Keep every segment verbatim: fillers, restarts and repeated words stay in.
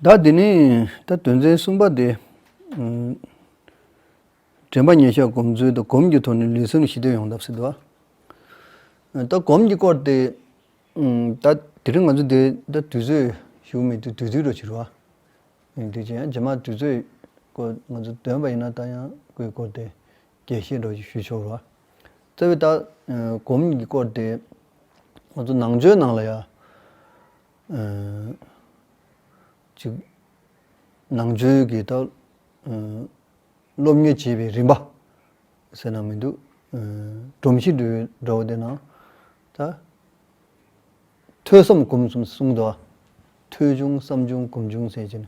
ད་དེ་ནས་ད་དོན་ཚན་གསུམ་པ་དེ། ཨ། དྲན་པ་ཉེར་བཞག་སྒོམ་ཚུལ་དང་སྒོམ་གྱི་ཐོག་ནས་ལུས་སེམས་ཞི་བདེ་ཡོང་ཐབས་ཟེར་འདུག་བ། ད་སྒོམ་གྱི་སྐོར་དེ། ཨ། ད་དེ་རིང་ང་ཚོ་དེ་ད་དུས་ཚོད་ཞུ་མི་འདུག་དུས་ཚོད་འགྲོ་ཕྱིར་བ། དེ་བྱས་ཡང་རྗེས་མ་དུས་ཚོད་སྐོར་ང་ཚོ་འདོན་པ་ཡིན་ན་ད་ཡང་ཁོའི་སྐོར་དེ་རྒྱས་བཤད་འདྲ་ཞིག་ཞུ་ཆོག་ར། རྩ་བའི་ད་སྒོམ་གྱི་སྐོར་དེ་ང་ཚོ་ནང་ཆོས་ནང་ལ་ཡ། ཨ། ཅིག་ནང་ཆོས་ཀྱི་ད། ཨ། སློབ་གཉེར་བྱེད་པའི་རིམ་པ་ཟེར་ན་མི་འདུག་ཨ། སྒྲོམ་གཞི་འདྲ་བོ་དེ་ནང་ད་ཐོས་བསམ་སྒོམ་གསུམ་གསུངས་འདུག་ཐོས་བྱུང་བསམ་བྱུང་སྒོམ་བྱུང་ཟེར་གྱིན།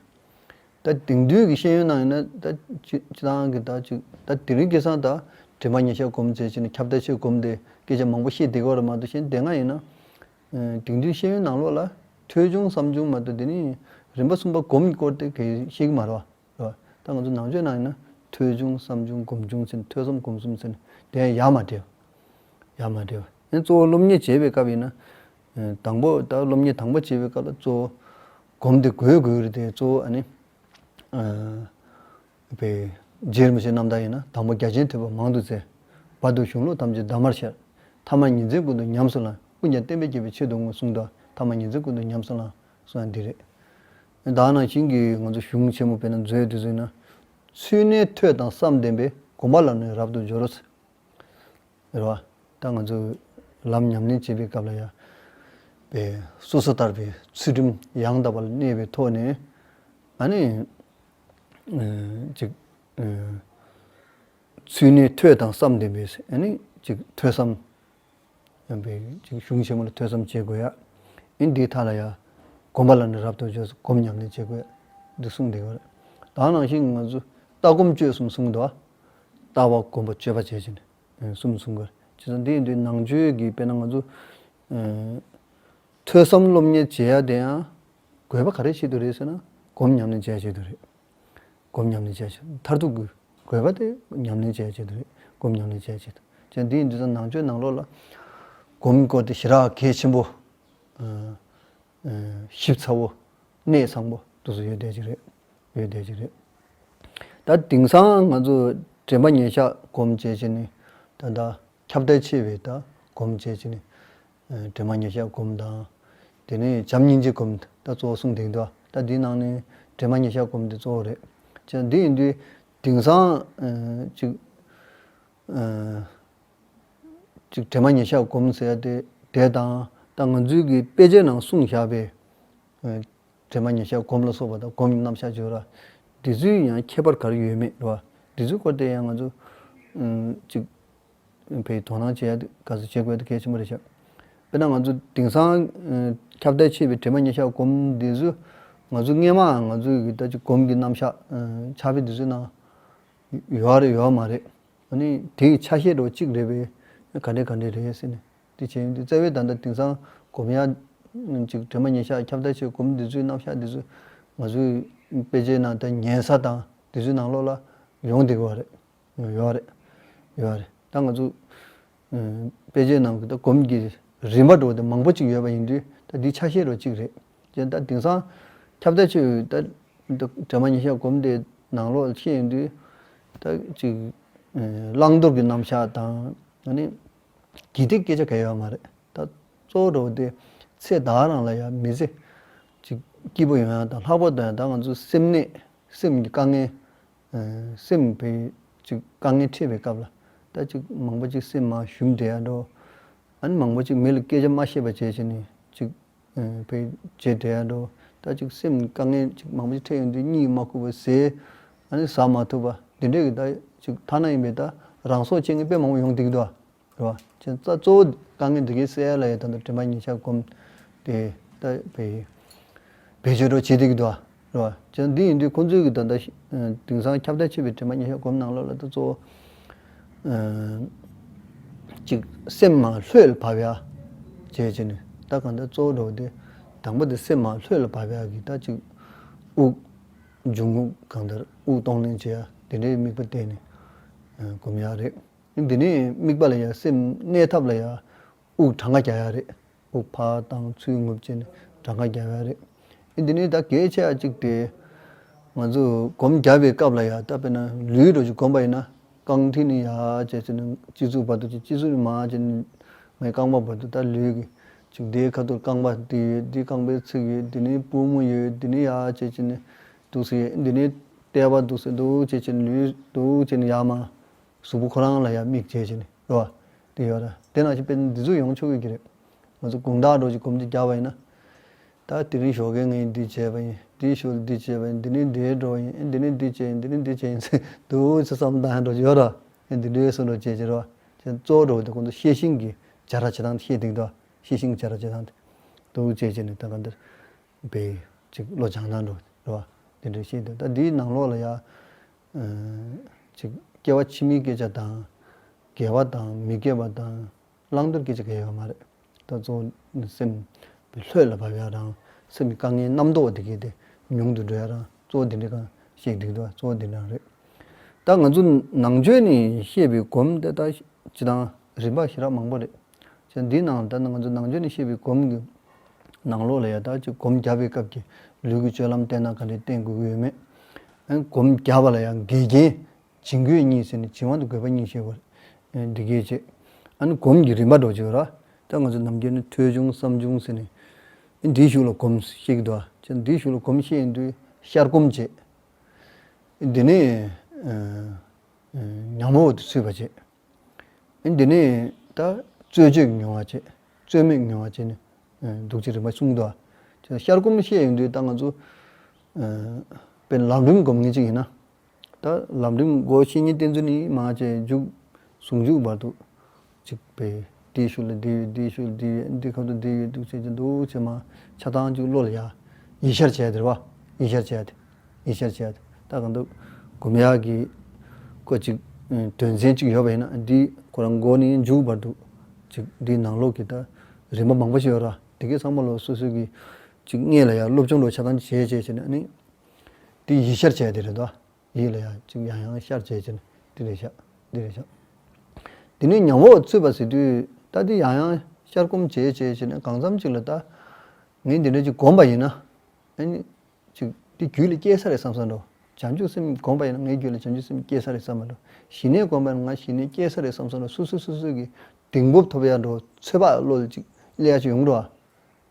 ད་དེང་དུས་ཀྱི་ཤེས་ཡོན་ནང་ཡིན་ན་ད་སྤྱི་སྤྱི་བཏང་གི་ད་ཅིག་ད་དེ་རིང་ཁ་སང་ད་དྲན་པ་ཉེར་བཞག་སྒོམ་ཟེར་གྱིན་ཁྱབ་བརྡལ་ཆོས་སྒོམ་དེ་སྐད་ཆ་མང་པོ་བཤད་བསྡད་ཀྱི་ཡོད་རེད་མ་གཏོགས། གཞན་དེ་སྔ་ཡིན་ན། ཨ། དེང་དུས་ཤེས་ཡོན་ནང་ལོགས་ལ་ཐོས་བྱུང་བསམ་བྱུང་མ་གཏོགས་དེ་ནི་རིམ་པ་གསུམ་པ་སྒོམ་གྱི་སྐོར་དེ་གས་ཤེས་ཀྱི་མ་རེད་བ། རེད་བ། ད་ང་ཚོ་ནང་ཆོས་ནང་ཡིན་ན་ཐོས་བྱུང་བསམ་བྱུང་སྒོམ་བྱུང་ཟེར་ནས་ཐོས་བསམ་སྒོམ་གསུམ་ཟེར་ནས་དེ་ཡང་ཡར་མར་འགྲེལ། ཡར་མར་འགྲེལ་བ། ཨ་ནི་གཙོ་བོ་སློབ་གཉེར་བྱེད་པའི་སྐབས་ཡིན་ན། ཨ། དང་པོ་ད་སློབ་གཉེར་དང་པོ་བྱེད་པའི་སྐབས་ལ་གཙོ་བོ་སྒོམ་དེ་དགོས་དགོས་རེད་དེ། གཙོ་བོ་ཨ་ནི། ཨ། པའི་རྗེ་རིན་པོ་ཆེ་རྣམ་ཐར་ཡིན་ན། དང་པོ་རྒྱ་ཆེན་ཐོས་པ་མང་དུ་བཙལ། བར་དུ་གཞུང་ལུགས་ཐམས་ཅད་གདམས་པར་ཤར། ཐ་མར་ཉིན་མཚན་ཀུན་ཏུ་ཉམས་སུ་བླངས། ཀུན་ཀྱང་བསྟན་པའི་རྒྱས་པའི་ཆེད་དུ་བསྔོས། གསུངས་འདུག་ཐ་མར་ཉིན་མཚན་ཀུན་ཏུ་ཉམས་སུ་བླངས་གསུངས་ཡ་འདི་རེད། ད་ནང་བཞིན་གྱི་ང་ཚོ་གཞུང་ཆེན་མོ་དཔེར་ན་མཛོད་དེ་ཚོ་ཡིན་ན། ཚུལ་གནས་ཐོས་དང་བསམ་ལྡན་པས། སྒོམ་པ་ལ་ནི་རབ་ཏུ་སྦྱོར། རེད་བ། ད་ང་ཚོ་ལམ་ཉམས་ལེན་བྱེད་པའི་སྐབས་ལ་ཡང་པའི་སོ་སོ་ལྟར་པའི་ཚུལ་ཁྲིམས་ཡང་དག་པར་གནས་པའི་ཐོག་ནས། ཨ་ནི། ཨ། ཅིག་ཨ། ཚུལ་གནས་ཐོས་དང་བསམ་ལྡན་པས། ཨ་ནི་ཅིག་ཐོས་བསམ། ཡང་པའི་ཅིག་གཞུང་ཆེན་མོ་ལ་ཐོས་བསམ་བྱེད་དགོས་ཡ། ཨ་ནི་འདིའི་མཐའ་ལ་ཡང་སྒོམ་པ་ལ་ནི་རབ་ཏུ་སྦྱོར། སྒོམ་ཉམས་ལེན་བྱེད་དགོས་ཡ། འདི་གསུངས་བསྡད་ཡོད་རེད། ད་ནང་བཞིན་ང་ཚོ་ལྟ་སྒོམ་སྤྱོད་གསུམ་གསུངས་འདུག་ལྟ་བ་སྒོམ་པ་སྤྱོད་པ་བྱེད་ཅིང་། ཨ། གསུམ་གསུངས་དགོས་རེད། བྱས་ཙང་འདི་ཡིན་དུས་ནང་ཆོས་ཀྱི་དཔེར་ན་ང་ཚོ། ཨ། ཐོས་བསམ་སློབ་གཉེར་བྱེད་ཡ་དེ་ཡང་དགོས་པ་ག་རེ་ཆེད་དུ་རེད་ཟེར་ན། སྒོམ་ཉམས་ལེན་བྱེད་ཡ་ཆེད་དུ་རེད། སྒོམ་ཉམས་ལེན་བྱེད་ཡ་ཆེད་དུ། མཐར་ཐུག་གི་དགོས་པ་དེ་ཉམས་ལེན་བྱེད་ཡ་ཆེད་དུ་རེད། སྒོམ་ཉམས་ལེན་བྱེད་ཡ་ཆེད་དུ། བྱས་ཙང་འདི་ཡིན་དུས་ཙང་ནང་ཆོས་ནང་ལོགས་ལ་སྒོམ་སྐོར་དེ་ཞེ་དྲག་གལ་ཆེན་པོ། ཨ། ཨ། ཞིབ་ཚགས་པོ། གནད་ཚང་པོ་དེ་ཚོ་ཡོད་བསྡད་ཀྱི་རེད། ཡོད་བསྡད་ཀྱི་རེད། ད་དེང་སང་ང་ཚོ་དྲན་པ་ཉེར་བཞག་སྒོམ་བྱེད་ཀྱི་ནི། ད་ལྟ་ཁྱབ་བརྡལ་ཆེ་བའི་ད་སྒོམ་བྱེད་ཀྱི་ནི། ཨ། དྲན་པ་ཉེར་བཞག་སྒོམ་དང་། དེ་ནས་བྱམས་སྙིང་རྗེ་སྒོམ་ད་གཙོ་བོ་གསུངས་བསྡད་འདུག་ད་འདིའི་ནང་ནས་དྲན་པ་ཉེར་བཞག་སྒོམ་དེ་གཙོ་བོ་རེད། ཅེས་འདི་ཡིན་དུས་དེང་སང་། ཨ། ཅིག་ཨ། ཅིག་དྲན་པ་ཉེར་བཞག་སྒོམ་ཟེར་ཡ་དེ་དེ་དང་། ད་ང་ཚོའི་གི་དཔེ་ཆའི་ནང་གསུངས་བཞག་པའི། ཨ། དྲན་པ་ཉེར་བཞག་སྒོམ་ལ་སོགས་པ་དང་། སྒོམ་གྱི་རྣམ་གཞག་བརྗོད་ར། འདི་ཚོའི་ཡང་ཁྱད་པར་ག་རེ་ཡོད་མེད་རེད་བ། འདི་ཚོའི་སྐོར་དེ་ཡང་ང་ཚོ། ཨ། ཅིག་ཕའི་དོ་སྣང་བྱེད་ཡ་དེ་ག་ཚོད་བྱེད་དགོས་དེ་གལ་ཆེན་པོ་རེད་ཤག་དཔེར་ན་ང་ཚོ་དེང་སང་ཁྱབ་བརྡལ་ཆེ་བའི་དྲན་པ་ཉེར་བཞག་སྒོམ་འདི་ཚོ་ང་ཚོ་སྔས་མ་ང་ཚོའི་གི་ད་ཅིག་སྒོམ་གྱི་རྣམ་གཞག་ཕྱག་དཔེ་འདི་ཚོའི་ནང་ཡོད་རེད་ཡོད་མ་རེད། ཨ་ནི་དེའི་ཆ་ཤས་འདྲ་བོ་གཅིག་རེད་པས། ག་འདྲས་ག་འདྲས་རེད་ཟེར་ནས་དེ་བྱས་ཡོང་དུས། རྩ་བའི་ད་ལྟ་དེང་སང་སྒོམ་ཡ་ཅིག་དྲན་པ་ཉེར་བཞག་ཁྱབ་བརྡལ་ཆེ་སྒོམ་འདི་ཚོའི་རྣམ་གཞག་འདི་ཚོ་ང་ཚོའི་དཔེ་ཆའི་ནང་ད་ཉན་ས་དང་འདི་ཚོའི་ནང་ལོགས་ལ་ཡོང་བསྡད་ཀྱི་ཡོད་རེད། ཡོད་རེད། ཡོད་རེད། ད་ང་ཚོ་ཨ་དཔེ་ཆའི་ནང་གི་ད་སྒོམ་གྱི་རིམ་པ་འདྲ་བོ་དེ་མང་པོ་ཅིག་ཡོད་པ་ཡིན་དུས། ད་འདི་ཆ་ཤས་འདྲ་བོ་གཅིག་རེད། ཅེས་ད་དེང་སང་ཁྱབ་བརྡལ་ཆེ་བའི་ད་ད་དྲན་པ་ཉེར་བཞག་སྒོམ་དེ་ནང་ལོགས་ཤེས་ཡོང་དུས། ད་ཅིག་ཨ་བླང་དོར་གྱི་རྣམ་གཞག་དང་། ཨ་ནི་དགེ་སྡིག་སྐད་ཆ་གང་ཡང་ཡོད་མ་རེད། ད་གཙོ་བོ་འདྲ་བོ་དེ་ཚེ་ད་ག་རང་ལ་ཡང་མི་ཚེ་ཅིག་སྐྱིད་པོ་ཡོང་ཡ་དང་ལྷག་པར་དུ་ཡང་ད་ང་ཚོ་སེམས་ནད། སེམས་ཀྱི་དཀའ་ངལ། ཨ་སེམས་པའི་ཅིག་དཀའ་ངལ་འཕྲད་པའི་སྐབས་ལ་ད་ཅིག་མང་པོ་ཅིག་སེམས་མར་ཞུམ་བསྡད་ཡ་འདྲ་བོ། ཨ་ནི་མང་པོ་ཅིག་མི་ལ་སྐད་ཆ་མ་བཤད་པ་བྱས་བྱས་ནས་ཅིག་ཨ་བྱས་བསྡད་ཡ་འདྲ་བོ། ད་ཅིག་སེམས་དཀའ་ངལ་ཅིག་མང་པོ་ཅིག་འཕྲད་ཡོང་དུས་གཉིད་མ་ཁུག་པ་ཟས། ཨ་ནི་ཟ་མ་ཐུབ་པ་འདི་འདྲས་ཀྱི་ད་ཅིག་ཐ་ན་ཡིན་པའི་ད་རང་སྲོག་བཅད་མཁན་དཔེ་མང་པོ་ཡོང་བསྡད་ཀྱི་འདུག་ཨ། རེད་བ། ཅེས་ད་གཙོ་བོ་དཀའ་ངལ་འདི་གའི་སེལ་ཡ་ལ་ཡ་ད་ལྟ་དྲན་པ་ཉེར་བཞག་སྒོམ་དེ་ད་བེད་བེད་སྤྱོད་འདྲ་བོ་བྱེད་བསྡད་ཀྱི་འདུག་ཨ། རེད་བ། ཅེས་འདི་ཡིན་དུས་ཁོང་ཚོའི་གི་ད་ལྟ་ཨ་དེང་སང་ཁྱབ་བརྡལ་ཆེ་བའི་དྲན་པ་ཉེར་བཞག་སྒོམ་ནང་ལོགས་ལ་ད་གཙོ་བོ་ཨ་ཅིག་སེམས་མར་ལྷོད་ལ་བབས་ཡ་བྱས་བྱས་ནས། ད་གང་ལྟར་གཙོ་བོ་འདྲ་བོ་དེ་དང་པོ་དེ་སེམས་མར་ལྷོད་ལ་བབས་ཡ་གི་ད་ཅིག་དབུགས་འབྱུང་རྔུབ་གང་ལྟར་དབུགས་གཏོང་ལེན་བྱེད་ཡ་དེ་འདྲའི་དམིགས་པ་གཏད་ནས་ཨ་སྒོམ་ཡ་རེད། འདི་ནས་དམིགས་པ་ལ་ཡ་སེམས་གནས་ཐབས་ལ་ཡ་དབུགས་གྲངས་ཀ་རྒྱག་ཡ་རེད། དབུགས་ཕར་བཏང་ཚུར་རྔུབ་བྱས་ནས་གྲངས་ཀ་རྒྱག་ཡ་རེད། འདི་ནི་ད་གལ་ཆེ་བ་གཅིག་དེ། ང་ཚོ་སྒོམ་རྒྱབ་པའི་སྐབས་ལ་ཡ་ད་དཔེར་ན་ལུས་འགྲོ་ཅིག་སྒོམ་པ་ཡིན་ན། རྐང་མཐིལ་ནས་ཡར་བྱས་བྱས་ནས་སྤྱི་གཙུག་བར་དུ་ཅིག་སྤྱི་གཙུག་ནས་མར་བྱས་ནས་ངའི་རྐང་པ་བར་དུ་ད་ལུས་ཀྱི་ཅིག་འདིའི་ཁ་ཐུག་རྐང་པ་འདི་ཡོད། འདི་རྐང་པའི་ཚིགས་ཡོད། འདི་ནས་པུས་མོ་ཡོད། འདི་ནས་ཡར་བྱས་བྱས་ནས་འདུག་སེ་ཡོད། འདི་ནས་ལྟེ་བ་འདུག་སེ་འདུག་བྱས་བྱས་ནས་ལུས་འདུག་བྱས་ནས་ཡར་མར་གཟུགས་པོ་ཁོ་རང་ལ་ཡར་དམིགས་བྱས་བྱས་ནས་རེད་བ། དེ་ཡོད་ར། དེ་ནང་བཞིན་དཔེར་ན་འདི་ཚོ་ཡོང་ཆོག་གི་གི་རེད། ང་ཚོ་དགོང་དག་འགྲོ་ཅིག་སྒོམ་ཅིག་རྒྱབ་པ་ཡིན་ན། ད་དེ་རིང་ཞོགས་ཀས་ངས་འདི་བྱས་པ་ཡིན། དེའི་ཞོགས་ལ་འདི་བྱས་པ་ཡིན། འདི་ནས་འདིར་འགྲོ་བ་ཡིན། འདི་ནས་འདི་བྱས་ཡིན། འདི་ནས་འདི་བྱས་ཡིན་ཟེར་འདུག་སེ་བསམ་བཏང་ཡ་འགྲོ་ཅིག་ཡོད་ར། འདི་འདྲའི་བསམ་འགྲོ་བྱས་ཅིག་ར། གཙོ་བོ་འགྲོ་བ་དེ་ཁོང་ཚོ་ཤེས་བཞིན་གྱི་བྱ་ར་བྱེད་སྟངས་ཤེས་འདུག་ད། ཤེས་བཞིན་གྱི་བྱ་ར་བྱེད་སྟངས་དེ་འདུག་བྱས་བྱས་ནས་ད་ག་འདིར་བའི་ཅིག་བློ་སྦྱང་སྟངས་འགྲོ་ར་བ། དེ་འདྲ་ཤེས་འདུག་ད་འདིའི་ནང་ལོགས་ལ་ཡ། ཅིག་སྐྱེ་བ་ཕྱི་མའི་སྐད་ཆ་དང་། དགེ་བ་དང་མི་དགེ་བ་དང་། བླང་དོར་སྐད་ཆ་གང་ཡང་ཡོད་མ་རེད། ད་གཙོ་བོ་སེམས་ལྷོད་ལ་བབས་ཡ་དང་། སེམས་ཀྱི་དཀའ་ངལ་རྣམ་རྟོག་དེ་གས་དེ་ཉུང་དུ་འགྲོ་ཡ་རང་གཙོ་བོ་དེ་འདྲ་གང་བཤད་འགྲིག་འདུག་གཙོ་བོ་དེ་འདྲ་རེད། ད་ང་ཚོ་ནང་ཆོས་ནས་བཤད་པའི་སྒོམ་དེ་ད་སྤྱིར་བཏང་རིམ་པ་ཞེ་དྲག་མང་པོ་རེད། བྱས་འདིའི་ནང་ད་ང་ཚོ་ནང་ཆོས་ནས་བཤད་པའི་སྒོམ་གྱི་ནང་ལོགས་ལ་ཡ་ད་ཅིག་སྒོམ་རྒྱབ་པའི་སྐབས་ཀྱི་ལུས་ཀྱི་སྤྱོད་ལམ་བསྟེན་ན་ག་འདྲས་བསྟེན་དགོས་ཀྱི་ཡོད་མེད། ཨ་ནི་སྒོམ་རྒྱབ་པ་ལ་ཡང་འགལ་རྐྱེན་བྱིང་རྒོད་གཉིས་ཟེར་ནས་བྱིང་བ་དང་རྒོད་པ་གཉིས་བཤད་དགོས་རེད། འདི་གས་བྱས། ཨ་ནི་སྒོམ་གྱི་རིམ་པ་འགྲོ་བྱེད་ར། ད་ང་ཚོ་ནམ་རྒྱུན་ནི་ཐོས་བྱུང་བསམ་བྱུང་ཟེར་ནས། འདིའི་གཞུག་ལ་སྒོམ་བཤད་ཀྱི་འདུག་ཨ། བྱས་འདིའི་གཞུག་ལ་སྒོམ་བཤད་ཡོང་དུས་ཤར་སྒོམ་བྱེད། འདི་ནས་ཉམས་འོག་ཏུ་ཚུད་པ་བྱེད། འདི་ནས་ད་རྩོལ་བཅས་མྱོང་བ་བྱེད། རྩོལ་མེད་མྱོང་བ་བྱེད་ནས། འདུག་ཅེས་རིམ་པ་གསུངས་འདུག་ཨ། ཤར་སྒོམ་བཤད་ཡོང་དུས་ད་ང་ཚོ། དཔེར་ན་ལམ་རིམ་སྒོམ་མཁན་ཅིག་ཡིན་ན། ད་ལམ་རིམ་སྒོམ་བཤད་མཁན་དེ་ཚོ་ནི་མ་བྱས་མཇུག་ཟུང་འཇུག་བར་དུ། ཅིག་པའི་འདིའི་ཤུལ་ལ་འདི་ཡོད། འདིའི་ཤུལ་ལ་འདི་ཡོད། འདི་ཁ་ཐུག་འདི་ཡོད་འདུག་ཅེས་ཀྱི་འདུག་ཅེས་མ་ཆ་ཚང་ཅིག་བློ་ལ་ཡ། ཡིད་ཤར་བྱས་དེ་རེད་བ། ཡིད་ཤར་བྱས་དེ། ཡིད་ཤར་བྱས་དེ། ད་གང་འདུག་སྒོམ་ཡག་གི་ཁོ་ཅིག་དོན་ཚན་ཅིག་ཡོད་པ་ཡིན་ན། འདི་ཁོ་རང་མགོ་ནས་མཇུག་བར་དུ་ཅིག་འདིའི་ནང་ལོགས་ཀྱི་ད་རིམ་པ་མང་པོ་ཞིག་ཡོད་ར། དེ་གའི་ཚང་མ་ལོ་སོ་སོའི་གི་ཅིག་སྔས་ལ་ཡ་སློབ་སྦྱོང་ལོ་ཆ་ཚང་བྱས་བྱས་བྱས་ནས་ནི། འདི་ཡིད་ཤར་བྱས་དེ་རེད་དོ། ཡིད་ལ་ཡ་ཅིག་ཡང་ཡང་ཤར་བྱས་བྱས་ནས་འདི་རེད་ཤག་འདི་རེད་ཤག་དེ་ནས་ཉམས་འོག་ཚུད་པ་ཟེར་དུས་ད་འདི་ཡང་ཡང་ཤར་སྒོམ་བྱས་བྱས་བྱས་ནས་གང་འཚམ་ཅིག་ལ་ད། ངས་འདི་འདྲ་ཅིག་སྒོམ་པ་ཡིན་ན། ཨ་ནི། ཅིག་འདི་རྒྱུད་ལ་སྐྱེས་ས་རེད་བསམ་བསམ་འགྲོ། བྱང་ཆུབ་སེམས་སྒོམ་པ་ཡིན་ན་ངའི་རྒྱུད་ལ་བྱང་ཆུབ་སེམས་སྐྱེས་ས་རེད་བསམ་པ་འགྲོ། ཞི་གནས་སྒོམ་པ་ཡིན་ན་ང་ཞི་གནས་སྐྱེས་ས་རེད་བསམ་བསམ་འགྲོ། སོ་སོ་སོ་སོ་གི་གདེང་སྤོབས་ཐོབ་ཡ་འགྲོ། ཚོད་དཔག་བློ་ལ་ཅིག་སླེབས་ཡ་ཅིག་ཡོང་འགྲོ་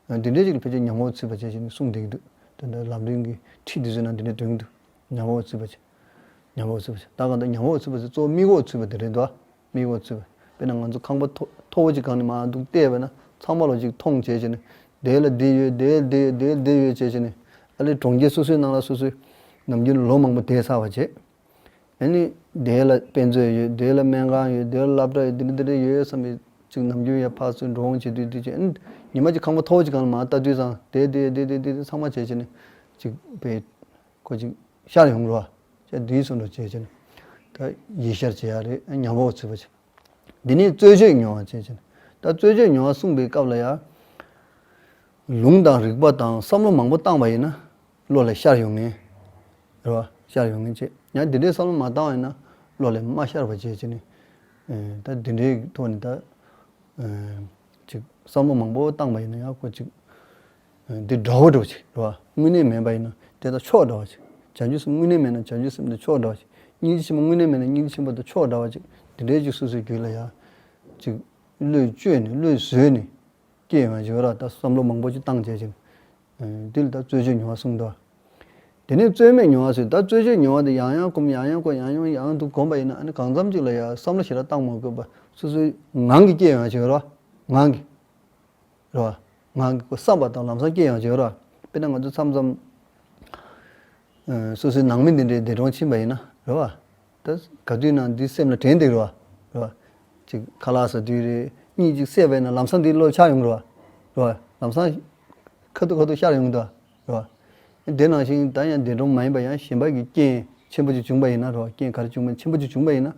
ཨ། འདི་འདྲའི་ཅིག་ལ་ཕལ་ཆེར་ཉམས་འོག་ཚུད་པ་བྱས་ཅིག་ནས་གསུངས་བསྡད་ཀྱི་འདུག་དེ་འདྲ་ལམ་རིམ་གྱི་ཁྲིད་འདི་ཚོའི་ནང་འདི་འདྲ་འདོན་གྱི་འདུག་ཉམས་འོག་ཚུད་པ་བྱས། ཉམས་འོག་ཚུད་པ་བྱས། ད་གང་ལྟར་ཉམས་འོག་ཚུད་པ་ཟེར་གཙོ་བོ་མིག་འོག་ཚུད་པ་དེ་རེད་འདུག་མིག་འོག་ཚུད་པ། དཔེར་ན་ང་ཚོ་ཁང་པ་མཐོ་མཐོ་བོ་ཅིག་སྒང་ནས་མར་འདུག་བལྟས་པ་ན་ཚང་མ་ལོ་ཅིག་མཐོང་བྱས་བྱས་ནས། དེ་ལ་འདི་ཡོད། དེ་ལ་འདི་ཡོད། དེ་ལ་འདི་ཡོད། དེ་ལ་འདི་ཡོད་བྱས་བྱས་ནས། ཨ་ལས་གྲོང་ཁྱེར་སོ་སོའི་ནང་ལ་སོ་སོའི་ནམ་རྒྱུན་ལོ་མང་པོ་བསྡད་ཚར་བ་བྱས། ཨ་ནི་དེ་ལ་དཔེ་མཛོད་ཡོད། དེ་ལ་སྨན་ཁང་ཡོད། དེ་ལ་སློབ་གྲྭ་ཡོད། དེ་འདྲ་དེ་འདྲ་ཡོད་བསམ་པའི་ཅིག་ནམ་རྒྱུན་ཡར་ཕར་ཚུར་འགྲོ་འོང་བྱེད་དུས་དུས་ཅིག་ཨ་ནི་ཉི་མ་ཅིག་ཁང་པ་མཐོ་བོ་ཅིག་སྒང་ལ་མར་ལྟ་དུས་ཙང་དེ་དེ་དེ་དེ་དེ་དེ་ཚང་མ་བྱས་བྱས་ནས་ཅིག་པའི་ཁོ་ཅིག་ཤར་ཡོང་རོགས་བྱས། དེའི་བཟོ་འདྲ་བྱས་བྱས་ནས་ད་ཡིད་ཤར་བྱེད་ཡ་རེད། ཉམས་འོག་ཚུད་པ་བྱས། འདི་ནས་རྩོལ་བཅས་མྱོང་བ་བྱས་བྱས་ནས། ད་རྩོལ་བཅས་མྱོང་བ་གསུངས་པའི་སྐབས་ལ་ཡ། ལུང་དང་རིགས་པ་དང་བསམ་བློ་མང་པོ་བཏང་བ་ཡིན་ན། བློ་ལ་ཤར་ཡོང་ངེས། རེད་བ། ཤར་ཡོང་ངེས་བྱས། ཡང་འདི་འདྲའི་བསམ་བློ་མ་བཏང་བ་ཡིན་ན། བློ་ལ་མ་ཤར་བ་བྱས་བྱས་ནས། ཨེ། ད་འདི་འདྲའི་ཐོག་ནས་ད། ཨེ། ཅིག་བསམ་བློ་མང་པོ་བཏང་བ་ཡིན་ན་ཡང་ཁོ་ཅིག་ཨེ། འདི་དགྲ་བོ་འདྲ་བོ་ཅིག་རེད་བ། དངོས་གནས་མེད་པ་ཡིན་ན་དེ་དང་ཕྱོགས་འདྲ་བ་ཅིག་བྱང་ཆུབ་སེམས་དངོས་གནས་མེད་ན་བྱང་ཆུབ་སེམས་དང་ཕྱོགས་འདྲ་བ་ཅིག་སྙིང་རྗེ་ཆེན་པོ་དངོས་གནས་མེད་ན་སྙིང་རྗེ་ཆེན་པོ་དང་ཕྱོགས་འདྲ་བ་ཅིག་འདི་འདྲའི་ཅིག་སོ་སོའི་རྒྱུད་ལ་ཡ། ཅིག་བློས་བཅོས་ནས་བློས་བཟོས་ནས། སྐྱེ་ཡོང་བ་ཅིག་ཡོད་ར། ད་བསམ་བློ་མང་པོ་ཅིག་བཏང་བྱས་ཅིག་ཨེ། འདི་ལ་ད་རྩོལ་བཅས་མྱོང་བ་གསུངས་འདུག་དེ་ནས་རྩོལ་མེད་མྱོང་བ་ཟེར། ད་རྩོལ་བཅས་མྱོང་བ་དེ་ཡང་ཡང་སྒོམ། ཡང་ཡང་སྒོམ། ཡང་ཡང་ཡང་དུ་སྒོམ་པ་ཡིན་ན། ཨ་ནི་གང་འཚམ་ཅིག་ལ་ཡ་བསམ་བློ་ཞེ་དྲག་བཏང་མ་དགོས་པ་སོ་སོའི་ངང་གིས་སྐྱེ་ཡོང་བ་ཅིག་ཡོད་ར། ངང་གིས། རེད་བ། ངང་གིས་ཁོ་བསམ་པ་དང་ལམ་སང་སྐྱེ་ཡོང་བ་ཅིག་ཡོད་ར། དཔེར་ན་ང་ཚོ་མཚམས་མཚམས། ཨ། སོ་སོའི་ནང་མི་འདི་འདྲའི་འདས་གྲོངས་ཕྱིན་པ་ཡིན་ན། རེད་བ། ད་ག་དུས་ན་འདི་སེམས་ལ་དྲན་བསྡད་རེད་བ། རེད་བ། ཅིག་ཁ་ལག་ཟ་དུས་རེད། གཉིད་ཅིག་སད་པ་ཡིན་ན་ལམ་སང་འདི་བློ་འཆར་ཡོང་རེད་བ། རེད་བ། ལམ་སང་ཁ་ཐུག་ཁ་ཐུག་ཤར་ཡོང་གི་འདུག་རེད་བ། དེ་ནང་བཞིན་ད་ཡང་འདས་གྲོངས་མ་ཡིན་པ་ཡང་གཞན་པ་གི་རྐྱེན་ཆེན་པོ་ཅིག་བྱུང་པ་ཡིན་ན། རེད་བ། རྐྱེན་ག་རེ་བྱུང་པ་ཆེན་པོ་ཅིག་བྱུང་པ་ཡིན་ན།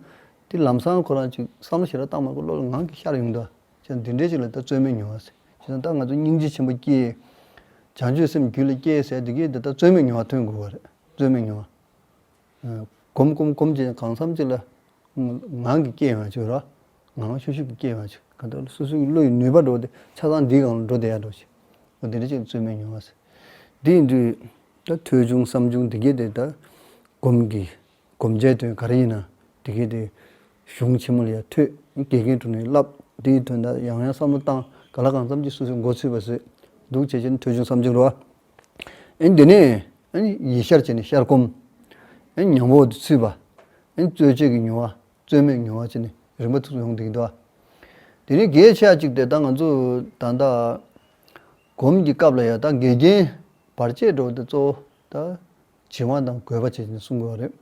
དེ་ལམ་སང་ཁོ་རང་ཅིག་བསམ་བློ་ཞེ་དྲག་བཏང་མ་དགོས། བློ་ལ་ངང་གིས་ཤར་ཡོང་གི་འདུག་ཅེས་འདི་འདྲའི་ཅིག་ལ་ད་རྩོལ་མེད་མྱོང་བ་ཟེར། བྱས་ཙང་ད་ང་ཚོ་སྙིང་རྗེ་ཆེན་པོ་སྐྱེས། བྱང་ཆུབ་སེམས་རྒྱུད་ལ་སྐྱེས་ཟེར་དེ་གས་འདི་ད་རྩོལ་མེད་མྱོང་བ་ཐོན་དགོས་པ་རེད། རྩོལ་མེད་མྱོང་བ། སྒོམ་སྒོམ་སྒོམ་བྱས་གང་འཚམ་ཅིག་ལ་ངང་གིས་སྐྱེ་ཡོང་བ་ཅིག་རེད། ངང་ཤུགས་ཤུགས་ཀྱིས་སྐྱེ་ཡོང་བ་ཅིག་གང་ལྟར་སོ་སོའི་བློ་ཡི་ནུས་པ་འགྲོ་དེ་ཆ་ཚང་འདིའི་སྒང་ལ་འགྲོ་བསྡད་ཡ་འགྲོ་ཞིག་འོ་དེ་འདྲ་ཅིག་རྩོལ་མེད་མྱོང་བ་ཟེར། དེ་ཡིན་དུས་ད་ཐོས་བྱུང་བསམ་བྱུང་དེ་གས་དེ་ད་སྒོམ་གྱི་སྒོམ་བྱའི་དོན་ག་རེ་ཡིན་ན་དེ་གས་དེ་གཞུང་ཆེན་མོ་ལ་ཡ་ཐོས། དགེ་རྒན་དྲུང་ནས་བསླབ། དེའི་དོན་དག་ཡང་ཡང་བསམ་བློ་བཏང་། ག་ལ་གང་འཚམ་གྱི་སོ་སོའི་མགོ་ཚོས་པ་བཟོས་འདུག་བྱས་བྱས་ནས་ཐོས་བྱུང་བསམ་བྱུང་རེད་བ། ཨེ་འདི་ནས་ཨེ་ཡིད་ཤར་བྱས་ནས་ཤར་སྒོམ། ཨེ་ཉམས་འོག་ཏུ་ཚུད་པ། ཨེ་རྩོལ་བཅས་ཀྱི་མྱོང་བ། རྩོལ་མེད་མྱོང་བ་བྱས་ནས་རིམ་པ་ཚུགས་ཡོང་བསྡད་ཀྱི་འདུག་བ། དེ་ནས་གལ་ཆེ་བ་གཅིག་དེ་ད་ང་ཚོ་ད་ལྟ་སྒོམ་གྱི་སྐབས་ལ་ཡ་ད་དགེ་རྒན་བར་ཆད་འགྲོ་བ་དེ་གཙོ་བོ་ད་བྱིང་བ་དང་རྒོད་པ་བྱས་ནས་གསུང་དགོས་པ་རེད།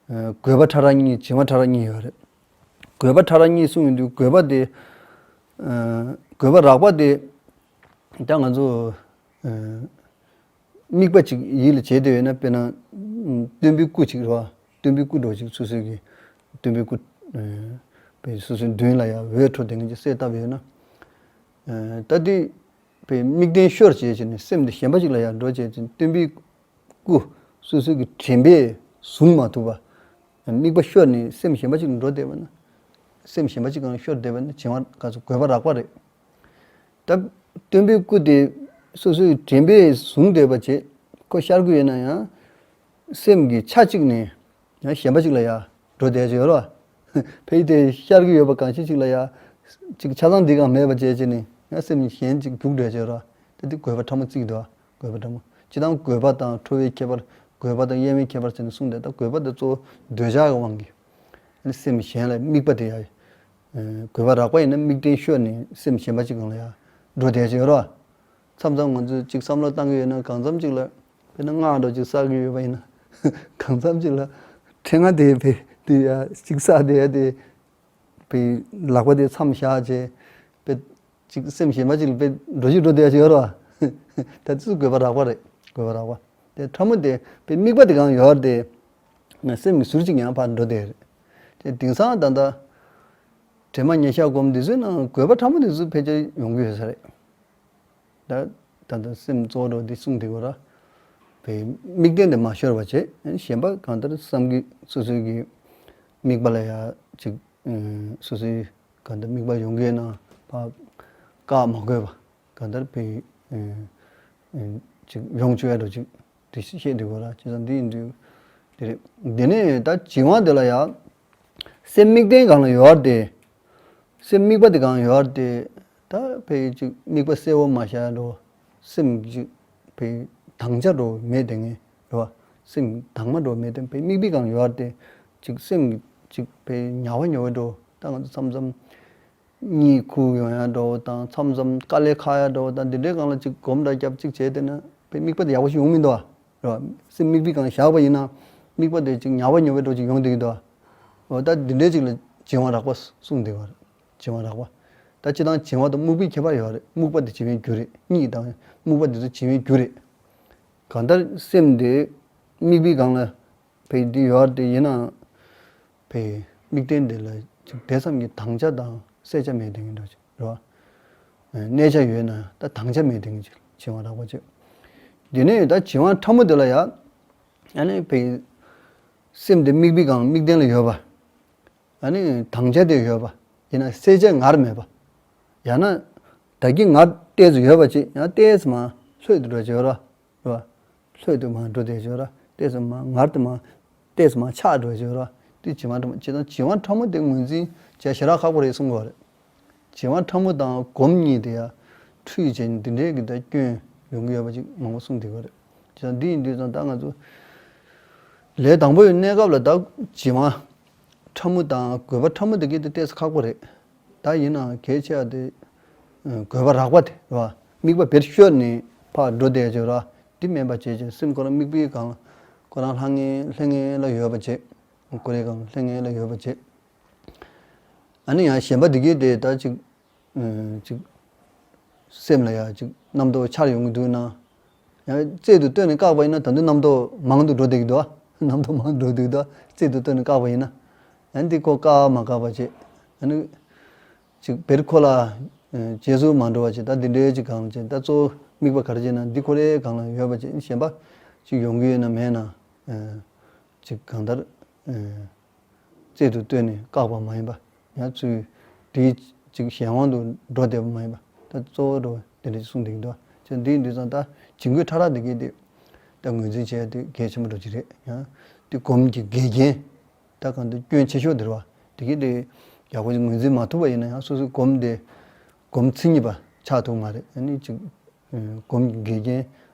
ཨ་རྒོད་པ་ཕྲ་རགས་གཉིས། བྱིང་བ་ཕྲ་རགས་གཉིས་ཡོད་རེད། རྒོད་པ་ཕྲ་རགས་གཉིས་གསུངས་ཡོང་དུས་རྒོད་པ་དེ། ཨ་རྒོད་པ་རགས་པ་དེ་ད་ང་ཚོ་ཨ་དམིགས་པ་གཅིག་ཡིད་ལ་བྱས་བསྡད་ཡོད་ན། དཔེར་ན་སྟོན་པའི་སྐུ་གཅིག་རེད་བ། སྟོན་པའི་སྐུ་འདྲ་བོ་ཅིག་སོ་སོའི་གི་སྟོན་པའི་སྐུ་ཨ་དཔེ་སོ་སོའི་མདུན་ལ་ཡ་འོད་འཕྲོ་ལྡན་མཁན་ཅིག་གསལ་བཏབ་ཡོད་ན། ཨ་ད་དེ་དཔེ་དམིགས་རྟེན་ཤོར་བྱས་བྱས་ནས་སེམས་དེ་གཞན་པ་ཅིག་ལ་ཡ་འགྲོ་བྱས་བྱས་ནས་སྟོན་པའི་སྐུ་སོ་སོའི་གི་དྲན་པས་བཟུང་མ་ཐུབ་པ། དམིགས་པ་ཤོར་ནས་སེམས་གཞན་པ་ཅིག་ལ་འགྲོ་བསྡད་པ་ན། སེམས་གཞན་པ་ཅིག་གང་ཤོར་བསྡད་པ་ན་བྱིང་བ་ག་ཚོད་རྒོད་པ་རགས་པ་རེད། ད་སྟོན་པའི་སྐུ་དེ་སོ་སོའི་དྲན་པས་བཟུང་བསྡད་པ་བྱས་ཁོ་ཤར་གི་ཡོད་ན་ཡང་། སེམས་ཀྱི་ཆ་གཅིག་ནས་ཡང་གཞན་པ་ཅིག་ལ་ཡ་འགྲོ་བསྡད་ཀྱི་ཡོད་རེད་བ། ཕ་གི་དེ་ཤར་གི་ཡོད་པ་གང་ཤེས་ཅིག་ལ་ཡ་ཅིག་ཆ་ཚང་འདི་གང་མེད་པ་བྱས་བྱས་ནས་ཡང་སེམས་གཞན་ཅིག་རྒྱུག་འགྲོ་ཡ་ཅིག་ཡོད་རེད་བ། ད་འདི་རྒོད་པ་ཕྲ་མོ་བརྩི་གི་འདུག་བ། རྒོད་པ་ཕྲ་མོ། སྤྱིར་བཏང་རྒོད་པ་དང་ཁྲོ་བའི་ཁྱད་པར། རྒོད་པ་དང་གཡེང་བའི་ཁྱད་པར་བྱས་ནས་གསུངས་ཏེ། ད་རྒོད་པ་དེ་གཙོ་བོ་འདོད་ཆགས་ཀྱི་དབང་གིས་སེམས་གཞན་ལ་དམིགས་པ་དེ་ཡ། རྒོད་པ་རགས་པ་ཡིན་ན་དམིགས་རྟེན་ཤོར་ནས་སེམས་གཞན་པ་ཅིག་གང་ལ་ཡ་འགྲོ་བསྡད་ཀྱི་ཡོད་རེད་བ། མཚམས་མཚམས་ང་ཚོས་ཅིག་བསམ་བློ་བཏང་གི་ཡོད་ན། གང་འཚམ་ཅིག་ལ་དཔེར་ན་སྔགས་འདྲ་ཅིག་བསགས་ཀྱི་ཡོད་པ་ཡིན་ན། གང་འཚམ་ཅིག་ལ་ཕྲེང་བ་དེ་དཔེ་དེ་ཡ་ཅིག་བསགས་བསྡད་ཡ་དེ། དཔེ་ལག་པ་དེ་མཚམས་བཞག་བྱས་དཔེ་ཅིག་སེམས་གཞན་པ་ཅིག་ལ་དཔེ་འགྲོ་ཅིག་འགྲོ་བསྡད་ཡ་ཅིག་ཡོད་རེད་བ། ད་དེ་ཚོ་རྒོད་པ་རགས་པ་རེད། རྒོད་པ་རགས་པ། དེ་ཕྲ་མོ་དེ་དཔེ་དམིགས་པ་དེ་གང་ཡོད་རེད་དེ། སེམས་ཀྱི་ཟུར་ཅིག་ཡང་ཕར་འགྲོ་བསྡད་རེད། དེ་དེང་སང་ད་ལྟ་དྲན་པ་ཉེར་བཞག་སྒོམ་འདི་ཚོའི་ནང་རྒོད་པ་ཕྲ་མོ་འདི་ཚོ་ཕལ་ཆེར་ཡོང་གི་ཡོད་ས་རེད། ད་ད་ལྟ་སེམས་གཙོ་བོ་འདི་གསུངས་དེ་གོ་ར། དཔེ་དམིགས་རྟེན་དེ་མ་ཤོར་བ་བྱས། གཞན་པ་གང་ལྟར་བསམ་གྱིས་སོ་སོའི་གི་དམིགས་པ་ལ་ཡ་ཅིག་སོ་སོའི་གང་ལྟར་དམིགས་པ་ཡོང་གི་ཡོད་ན་ཕར་བཀག་མ་དགོས་པ། གང་ལྟར་དཔེ་ཅིག་ཡོང་བཅུག་ཡ་འདྲ་ཅིག་དེ་བཤད་དེ་གོ་ར། བྱས་ཙང་འདི་ཡིན་དུས་དེ་རེད། དེ་ནས་ད་བྱིང་བ་དེ་ལ་ཡ། སེམས་དམིགས་རྟེན་གང་ལ་ཡོད་རེད་དེ། སེམས་དམིགས་པ་དེ་གང་ཡོད་རེད་དེ། ད་ཕ་གི་ཅིག་དམིགས་པ་གསལ་བོ་མ་བཞག་འགྲོ། སེམས་ཅིག་ཕ་གི་དྭངས་ཆ་འགྲོ་མེད་དེ་ངེས་རེད་བ། སེམས་དྭངས་མ་འགྲོ་མེད་དེ་ཕ་གི་དམིགས་པའི་གང་ཡོད་རེད་དེ། ཅིག་སེམས་ཅིག་ཕ་གི་ཉ་བ་ཉོ་བའི་འགྲོ། ད་ང་ཚོ་མཚམས་མཚམས་གཉིད་ཁུག་ཡོང་ཡ་འགྲོ་དང་། མཚམས་མཚམས་དཀའ་ལས་ཁག་ཡ་འགྲོ་དང་། འདི་འདྲའི་སྒང་ལ་ཅིག་སྒོམ་འདྲ་རྒྱབ་ཅིག་བྱས་དེ་ན་ཕ་གི་དམིགས་པ་དེ་ཡག་པོ་ཞིག་ཡོང་མི་འདུག་བ། རེད་བ། སེམས་དམིགས་པའི་སྒང་བཞག་པ་ཡིན་ན་དམིགས་པ་དེ་ཅིག་ཉ་བ་ཉོ་བའི་འགྲོ་ཅིག་ཡོང་བསྡད་ཀྱི་འདུག་བ། འོ་ད་འདི་འདྲའི་ཅིག་ལ་བྱིང་བ་རགས་པ་གསུངས་བསྡད་པ་རེད། བྱིང་བ་རགས་པ། ད་སྤྱིར་བཏང་བྱིང་བ་དང་རྨུགས་པའི་ཁྱད་པར་ཡོད་རེད། རྨུགས་པ་དེ་བྱིང་བའི་རྒྱུ་རེད། གཉིད་དང་རྨུགས་པ་དེ་ཚོ་བྱིང་བའི་རྒྱུ་རེད། གང་ལྟར་སེམས་དེ་དམིགས་པའི་སྒང་ལ་ཕ་གི་འདི་ཡོད་རེད་དེ། ཡིན་ནའང་ཕ་གི་དམིགས་རྟེན་དེ་ལ་ཅིག་དེ་ཙམ་གྱི་དྭངས་ཆ་དང་གསལ་ཆ་མེད་དེ་འདྲ་ཅིག་རེད་བ། གནས་ཆ་ཡོད་ན་ད་དྭངས་ཆ་མེད་དེ་ཅིག་བྱིང་བ་རགས་པ་ཅིག་དེ་ནས་ད་བྱིང་བ་ཕྲ་མོ་དེ་ལ་ཡ། ཨ་ནི་ཕ་གི་སེམས་དེ་དམིགས་པའི་སྒང་དམིགས་རྟེན་ལ་ཡོད་པ། ཨ་ནི་དྭངས་ཆ་དེ་ཡོད་པ། ཡིན་ན་གསལ་ཆ་ངར་མེད་པ། ཡང་ན་ད་གིན་ངར་ཏོག་ཙམ་ཡོད་པ་ཅིག་ཡང་ཏོག་ཙམ་མར་ལྷོད་དེ་འགྲོ་བྱས་ར། རེད་བ། ལྷོད་དེ་མར་འགྲོ་བསྡད་བྱས་ར། ཏོག་ཙམ་མར་ངར་དེ་མར་ཏོག་ཙམ་མར་ཆག་འགྲོ་བྱས་ར། དེ་བྱིང་བ་ཕྲ་མོ། བྱས་ཙང་བྱིང་བ་ཕྲ་མོ་དེ་ངོས་འཛིན་བྱ་ཞེ་དྲག་ཁག་པོ་རེད་གསུང་གི་ཡོད་རེད། བྱིང་བ་ཕྲ་མོ་དང་སྒོམ་གཉིས་དེ་ཡ་འཁྲུལ་བྱས་ནས་འདི་འདྲའི་གི་ད་སྐྱོན་ཡོང་གི་ཡོད་པ་ཅིག་མང་པོ་གསུངས་བསྡད་ཡོད་རེད། བྱས་ཙང་འདི་ཡིན་དུས་ཙང་ད་ང་ཚོ་ལས་དང་པོ་ཡི་གནས་སྐབས་ལ་ད་བྱིང་བ་ཕྲ་མོ་དང་རྒོད་པ་ཕྲ་མོ་དེ་གི་དེ་ཏོག་ཙམ་ཁག་པོ་རེད། ད་ཡིན་ནའང་གལ་ཆེ་བ་དེ་རྒོད་པ་རགས་པ་དེ་རེད་བ། དམིགས་པ་བེར་ཤོར་ནས་ཕར་འགྲོ་བསྡད་ཀྱི་ར། འདི་མེད་པ་བྱས་བྱས་སེམས་ཁོ་རང་དམིགས་པའི་སྒང་ཁོ་རང་ལྷང་ངེ་ལྷང་ངེ་ལ་ཡོད་པ་བྱས། ཁོ་རའི་སྒང་ལྷང་ངེ་ལ་ཡོད་པ་བྱས། ཨ་ནི་ཡང་གཞན་པ་འདི་གས་དེ་ད་ཅིག་ཨ་ཅིག་སེམས་ལ་ཡ་ཅིག་རྣམ་རྟོག་འཆར་ཡོང་གི་འདུག་ན། ཡང་རྩལ་དུ་བཏོན་ནས་བཀག་པ་ཡིན་ན་ད་དུང་རྣམ་རྟོག་མང་དུ་འགྲོ་བསྡད་ཀྱི་འདུག་ཨ། རྣམ་རྟོག་མང་དུ་འགྲོ་བསྡད་ཀྱི་འདུག་ཨ། རྩལ་དུ་བཏོན་ནས་བཀག་པ་ཡིན་ན། ཡང་འདི་ཁོ་བཀག་མ་བཀག་པ་བྱས། ཨ་ནི་ཅིག་བེར་ཁོ་ལ་ཨ་རྗེས་སུ་མ་འགྲོ་བ་བྱས། ད་འདི་འདྲའི་ཅིག་སྒང་ལ་བྱས། ད་གཙོ་བོ་དམིགས་པ་ག་རེ་བྱས་ན་འདི་ཁོ་རའི་སྒང་ལ་ཡོད་པ་བྱས། གཞན་པ་ཅིག་ཡོང་གི་ཡོད་ན་མེད་ན། ཨ་ཅིག་གང་ལྟར་ཨ་རྩལ་དུ་བཏོན་ནས་བཀག་པ་མ་ཡིན་པ། ཡང་ཚུར་དེའི་ཅིག་གཞན་དབང་དུ་འགྲོ་བསྡད་པ་མ་ཡིན་པ། ད་གཙོ་བོ་འགྲོ་དེ་འདྲ་ཅིག་གསུངས་བསྡད་ཀྱི་འདུག་ཅེས་འདི་ཡིན་དུས་ཙང་ད་བྱིང་རྒོད་ཕྲ་རགས་འདི་གས་དེ་ད་ངོས་འཛིན་བྱས་དེ་གལ་ཆེན་པོ་འགྲོ་གི་རེད། ཡང་དེ་སྒོམ་གྱི་འགལ་རྐྱེན་ད་གང་དུ་སྐྱོན་ཆེ་ཤོས་དེ་རེད་བ། དེ་གས་དེ་ཡག་པོ་ཞིག་ངོས་འཛིན་མ་ཐུབ་པ་ཡིན་ན་ཡང་སོ་སོའི་སྒོམ་དེ་སྒོམ་མཚན་ཉིད་པ་ཆགས་ཐུབ་མ་རེད། ཨ་ནི་ཅིག་སྒོམ་གྱི་འགལ་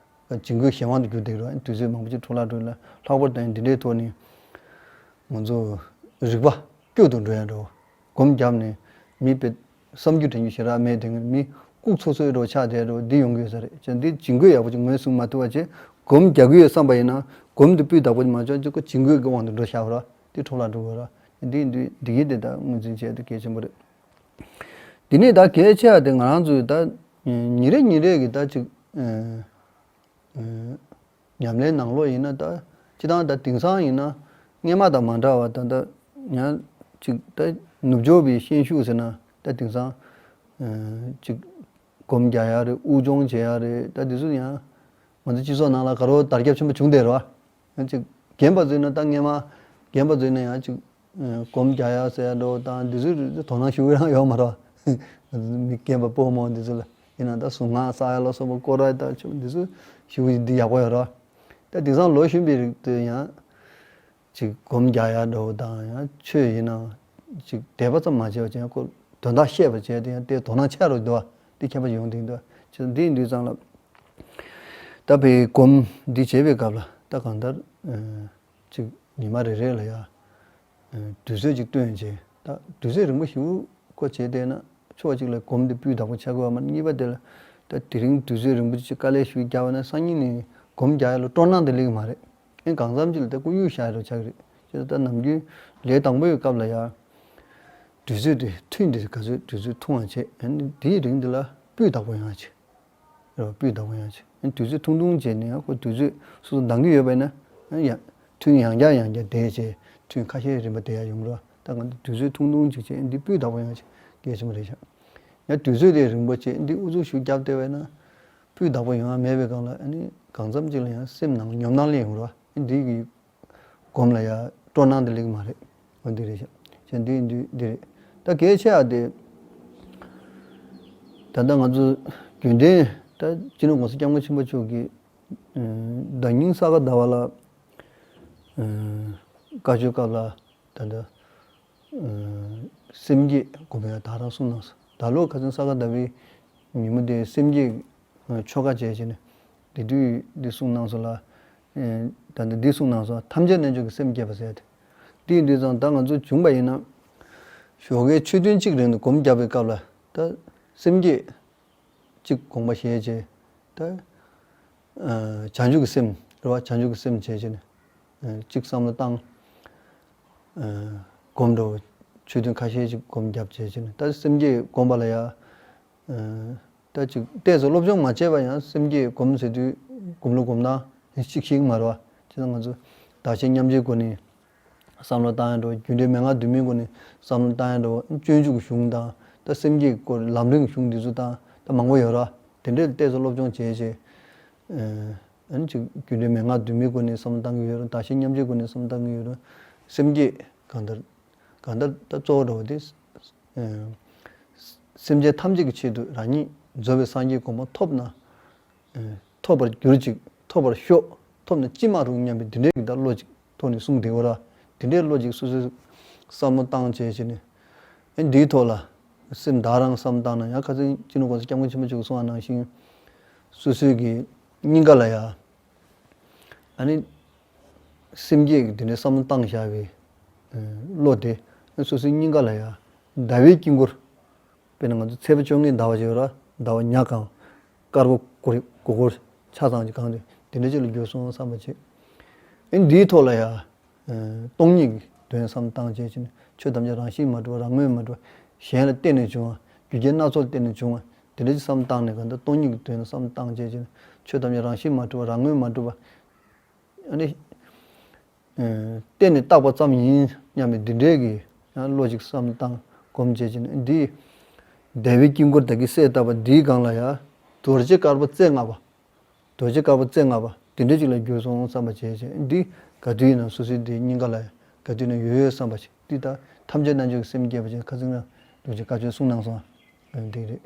རྐྱེན་བྱིང་རྒོད་གཞན་དབང་དུ་གྱུར་བསྡད་ཀྱི་རེད་བ། དུས་ཚོད་མང་པོ་ཅིག་འཕྲོ་བརླག་འགྲོ་ལ། ལྷག་པར་དུ་ཡང་འདི་འདྲའི་ཐོག་ནས་ང་ཚོ་རིག་པ་སྐྱོ་དུ་འགྲོ་ཡ་འགྲོ། སྒོམ་བརྒྱབ་ནས་མི་དཔེ་བསམ་རྒྱུ་དྲན་རྒྱུ་ཞེ་དྲག་མེད་དེ། མི་ལྐུགས་ཚོད་ཚོད་འགྲོ་ཆགས་བསྡད་འགྲོ་འདི་ཡོང་གི་ཡོད་ས་རེད། བྱས་འདི་བྱིང་རྒོད་ཡག་པོ་ཅིག་ངོས་བཟུང་མ་ཐུབ་པ་བྱས་སྒོམ་རྒྱག་གི་ཡོད་བསམ་པ་ཡིན་ན་སྒོམ་འདི་སྤུས་དག་པོ་ཅིག་མ་བྱུང་ཅིག་ཁོ་བྱིང་རྒོད་ཀྱི་དབང་དུ་འགྲོ་བཞག་པ་ར། འདི་འཕྲོ་བརླག་འགྲོ་གི་ར། འདི་འདི་འདི་གི་དེ་ད་ངོས་འཛིན་བྱས་འདི་གལ་ཆེན་པོ་རེད། འདི་ནས་ད་གལ་ཆེ་བ་དེ་ང་རང་ཚོའི་ད་ཉིན་རེ་ཉིན་རེ་གི་ད་ཅིག་ཉམས་ལེན་ནང་ལོགས་ཡིན་ན་ད་སྤྱི་བཏང་ད་དེང་སང་ཡིན་ན་སྔས་མ་དང་མ་འདྲ་བ་ད་ད་ཡང་ཅིག་ད་ནུབ་ཕྱོགས་པའི་ཤན་ཤུགས་ཟེར་ན་ད་དེང་སང་ཅིག་སྒོམ་རྒྱག་ཡ་རེད། དབུགས་སྦྱོང་བྱེད་ཡ་རེད། ད་དེ་ཚོ་ཡང་ང་ཚོ་སྤྱི་ཚོགས་ནང་ལ་ག་རེ་དར་ཁྱབ་ཆེན་པོ་བྱུང་བསྡད་རེད་བ། ཡང་ཅིག་རྒན་པ་ཚོ་ཡིན་ན་ད་སྔས་མ་རྒན་པ་ཚོ་ཡིན་ན་ཡང་ཅིག་སྒོམ་རྒྱག་ཡ་ཟེར་ཡ་འགྲོ་དང་འདི་ཚོ་དོ་སྣང་ཞུ་གི་རང་ཡོད་མ་རེད། མི་རྒན་པ་སྤོ་རྨོ་འདི་ཚོ་ལ་ཡིན་ན་ད་གཟུངས་སྔགས་བསགས་ཡ་ལ་སོགས་པ་སྐོར་ར་ད་ཆུ་འདི་ཚོ་ཞུ་གི་འདི་ཡག་པོ་ཡོད་རེད། ད་དེང་སང་ལོ་གཞོན་པའི་རིགས་དེ་ཡང་ཅིག་སྒོམ་རྒྱག་ཡ་འགྲོ་དང་ཡང་ཆོས་ཡིན་ན་ཅིག་དད་པ་ཙམ་མ་བྱས་པ་ཅན་ཁོ་དོན་དག་ཤེས་པ་བྱས་ཏེ་ཡང་དེ་དོ་སྣང་ཆེ་རུ་འདུག་བ། དེ་ཁྱད་པར་ཡོང་དེ་འདུག་བ། ཅིག་འདི་ཡིན་དུས་ཙང་ལ་ད་བའི་སྒོམ་འདི་བྱེད་པའི་སྐབས་ལ་ད་གང་ལྟར། ཅིག་ཉི་མ་རེ་རེ་ལ་ཡ། དུས་ཚོད་ཅིག་བཏོན་བྱས་ད་དུས་ཚོད་རིང་པོ་ཞིག་ཁོ་བྱས་བསྡད་ན་ཕྱོགས་གཅིག་ལ་སྒོམ་དེ་སྤུས་དག་པོ་ཆགས་དགོས་པ་མ་གཉིས་པ་དེ་ལ་ད་དེ་རིང་དུས་ཚོད་རིང་པོ་ཅིག་དཀའ་ལས་ཞིག་བརྒྱབ་པ་ན་སང་ཉིན་ནས་སྒོམ་རྒྱག་ཡ་ལ་སྤྲོ་སྣང་དེ་སླེབས་ཀྱི་མ་རེད། ཨེ་གང་འཚམ་ཅིག་ལ་ད་སྐུ་ཡུག་བཞག་ཡ་རོ་ཆགས་ཀྱི་རེད། ཅེས་ད་ནམ་རྒྱུན་ལས་དང་པོའི་སྐབས་ལ་ཡ། དུས་ཚོད་དེ་ཐུང་དེ་ག་ཚོད་དུས་ཚོད་ཐུང་བ་བྱས་ཨེ་དེའི་རིང་དེ་ལ་སྤུས་དག་པོ་ཡོང་བ་བྱས། རེད་བ། སྤུས་དག་པོ་ཡང་བྱེད། དུས་ཚོད་ཐུང་ཐུང་བྱས་ནས་ཡང་ཁོ་དུས་ཚོད་སོ་སོ་འདང་གི་ཡོད་པ་ཡིན་ན་ཡང་ཐུན་ཡང་བསྐྱར་ཡང་བསྐྱར་བསྡད་བྱས་ཐུན་ཁ་ཤས་རིམ་པ་བསྡད་ཡ་ཡོང་རོགས། ད་གང་ལྟར་དུས་ཚོད་ཐུང་ཐུང་ཅིག་བྱས་འདི་སྤུས་དག་པོ་ཡང་བྱེད་གལ་ཆེན་པོ་རེད་ཤག་ཡང་དུས་ཚོད་དེ་རིང་པོ་བྱས་འདི་ཨུ་ཚུགས་ཤུགས་བརྒྱབ་བསྡད་པ་ཡིན་ན་སྤུས་དག་པོ་ཡོང་ཡ་མེད་པའི་སྒང་ལ་ཨ་ནི་གང་འཚམ་ཅིག་ལ་ཡང་སེམས་ནང་ཉོབ་སྣང་སླེབས་ཡོང་རོགས། འདི་གི་སྒོམ་ལ་ཡ་སྤྲོ་སྣང་དེ་སླེབས་ཀྱི་མ་རེད། འོ་འདི་རེད་ཤག་བྱས་འདི་འདི་འདི་རེད། ད་གལ་ཆེ་བ་དེ་ད་ལྟ་ང་ཚོ་རྒྱུན་ལྡན་ད་སྤྱི་ནོར་༸གོང་ས་༸སྐྱབས་མགོན་ཆེན་པོ་མཆོག་གིས་ཨ་ཟླ་ཉིན་ས་ག་ཟླ་བ་ལ་ཨ་བཀའ་ཆོས་སྐབས་ལ་ད་ལྟ་ཨ་སེམས་བསྐྱེད་སྒོམ་ཡ་ད་རང་གསུངས་གནང་སོང་། ད་ལོ་ཁ་སང་ས་ག་ཟླ་བའི་ཉིན་མོ་དེ་སེམས་བསྐྱེད་ཆོ་ག་བྱས་བྱས་ནས་དེ་དུས་འདི་གསུངས་གནང་སོང་ལ། ཨེ་ད་ལྟ་འདི་གསུངས་གནང་སོང་། ཐམས་ཅད་རྣལ་འབྱོར་གྱི་སེམས་བསྐྱེད་པ་ཟེར་ཏེ། དེ་ཡིན་དུས་ཙང་ད་ང་ཚོ་བྱུང་པ་ཡིན་ན། ཞོགས་ཀའི་ཆོས་ཐུན་གཅིག་རིང་དུ་སྒོམ་བརྒྱབ་པའི་སྐབས་ལ་ད་སེམས་བསྐྱེད་གཅིག་དགོངས་པ་བཞེས་བྱས་ད་ཨ་བྱང་ཆུབ་ཀྱི་སེམས་རེད་བ། བྱང་ཆུབ་ཀྱི་སེམས་བྱས་བྱས་ནས་ཨ་གཅིག་བསམ་བློ་བཏང་། ཨ་སྒོམ་འགྲོ་ཆོས་ཐུན་ཁ་ཤས་ཅིག་སྒོམ་བརྒྱབ་བྱས་བྱས་ནས་ད་སེམས་བསྐྱེད་སྒོམ་པ་ལ་ཡ། ད་ཅིག་ཏོག་ཙམ་སློབ་སྦྱོང་མ་བྱས་པ་ཡང་སེམས་བསྐྱེད་སྒོམ་ཟེར་དུས་སྒོམ་བློ་སྒོམ་སྟངས་ཅིག་ཤེས་ཀྱི་མ་རེད་བ། བྱས་ཙང་ང་ཚོ་བདག་གཞན་མཉམ་བརྗེའི་སྒོ་ནས་བསམ་བློ་བཏང་ཡ་འགྲོ། རྒྱུ་འབྲས་མན་ངག་བདུན་མའི་སྒོ་ནས་བསམ་བློ་བཏང་ཡ་འགྲོ། སྤྱོད་འཇུག་གི་གཞུང་དང་ད་སེམས་བསྐྱེད་སྐོར་ལམ་རིམ་གྱི་གཞུང་འདི་ཚོ་དང་ད་མང་པོ་ཡོད་རེད་བ། དེ་འདྲའི་ཏོག་ཙམ་སློབ་སྦྱོང་བྱས་བྱས། ཨ་ནི་ཅིག་རྒྱུ་འབྲས་མན་ངག་བདུན་མའི་སྒོ་ནས་བསམ་བློ་བཏང་གི་ཡོད་རེད། བདག་གཞན་མཉམ་བརྗེའི་སྒོ་ནས་བསམ་བློ་བཏང་གི་ཡོད་རེད། སེམས་བསྐྱེད་གང་ལྟར་གང་ལྟར་ད་གཙོ་བོ་འགྲོ་བ་དེ། ཨ་སེམས་ཅན་ཐམས་ཅད་ཀྱི་ཆེད་དུ་རང་ཉིད་རྫོགས་པའི་སངས་རྒྱས་གོ་འཕང་ཐོབ་ན། ཨ་ཐོབ་པར་གྱུར་ཅིག་ཐོབ་པར་ཤོག་ཐོབ་ན་ཅི་མ་རུང་སྙམ་པའི་འདི་འདྲའི་གི་ད་བློ་ཅིག་ཐོག་ནས་གསུངས་བསྡད་ཡོད་ར། དེ་འདྲའི་བློ་ཅིག་སོ་སོས་བསམ་བློ་བཏང་བྱས་བྱས་ནས། ཨ་འདིའི་ཐོག་ལ་སེམས་བདག་རང་བསམ་བཏང་ན་ཡང་ཁ་སང་སྤྱི་ནོར་༸གོང་ས་༸སྐྱབས་མགོན་ཆེན་པོ་མཆོག་གིས་གསུངས་པ་ནང་བཞིན། སོ་སོའི་གི་སྙིང་ག་ལ་ཡ། ཨ་ནི་སེམས་བསྐྱེད་ཀྱི་དེ་འདྲའི་བསམ་བློ་བཏང་བཞག་པའི་བློ་དེ་སོ་སོའི་སྙིང་ག་ལ་ཡ། ཟླ་བའི་དཀྱིལ་འཁོར། དཔེར་ན་ང་ཚོ་ཚེས་པ་བཅོ་ལྔའི་ཟླ་བ་ཅིག་ཡོད་ར། ཟླ་བ་ཉ་གང་། དཀར་པོ་གོ་གོ་གོར་ཆ་ཚང་ཅིག་གང་དེ་དེ་འདྲ་ཅིག་ལ་གྱུར་སོང་བསམ་པ་བྱེད། ཨ་ནི་འདིའི་ཐོག་ལ་ཡ། སྟོང་ཉིད་ཀྱི་དོན་བསམ་བཏང་བྱས་ཕྱིན་ཆོས་ཐམས་ཅད་རང་བཞིན་མ་གྲུབ་པ་རང་ངོས་མ་གྲུབ་པ་གཞན་ལ་བརྟེན་ནས་བྱུང་བ་རྒྱུ་རྐྱེན་སྣ་ཚོགས་ལ་བརྟེན་ནས་བྱུང་བ་དེ་འདྲ་ཅིག་བསམ་བཏང་ནས་གང་ལྟར་སྟོང་ཉིད་ཀྱི་དོན་བསམ་བཏང་བྱས་ཕྱིན་ཆོས་ཐམས་ཅད་རང་བཞིན་མ་གྲུབ་པ་རང་ངོས་མ་གྲུབ་པ། ཨ་ནི། ཨ་བརྟེན་ནས་བཏགས་པ་ཙམ་ཡིན་སྙམ་པའི་འདི་འདྲའི་གི་ཡང་བློ་ཅིག་བསམ་བཏང་སྒོམ་བྱས་ཕྱིན་འདི། ཟླ་བའི་དཀྱིལ་འཁོར་ད་གིན་གསལ་བཏབ་པ་འདིའི་སྒང་ལ་ཡ། རྡོ་རྗེ་དཀར་པོ་རྩེ་ལྔ་པ། རྡོ་རྗེ་དཀར་པོ་རྩེ་ལྔ་པ་དེ་འདྲ་ཅིག་ལ་གྱུར་སོང་བསམ་པ་བྱས་བྱས་འདི་ག་དུས་ཡིན་ན་སོ་སོའི་འདི་སྙིང་ག་ལ་ག་དུས་ན་ཡོད་ཡོད་བསམ་པ་བྱས་འདི་ལྟར་ཐམས་ཅད་རྣལ་འབྱོར་གྱི་སེམས་བསྐྱེད་པ་བྱས་ཁ་སང་རང་རྡོ་རྗེ་བཀའ་ཆོས་གསུངས་གནང་སོང་། འདི་རེད།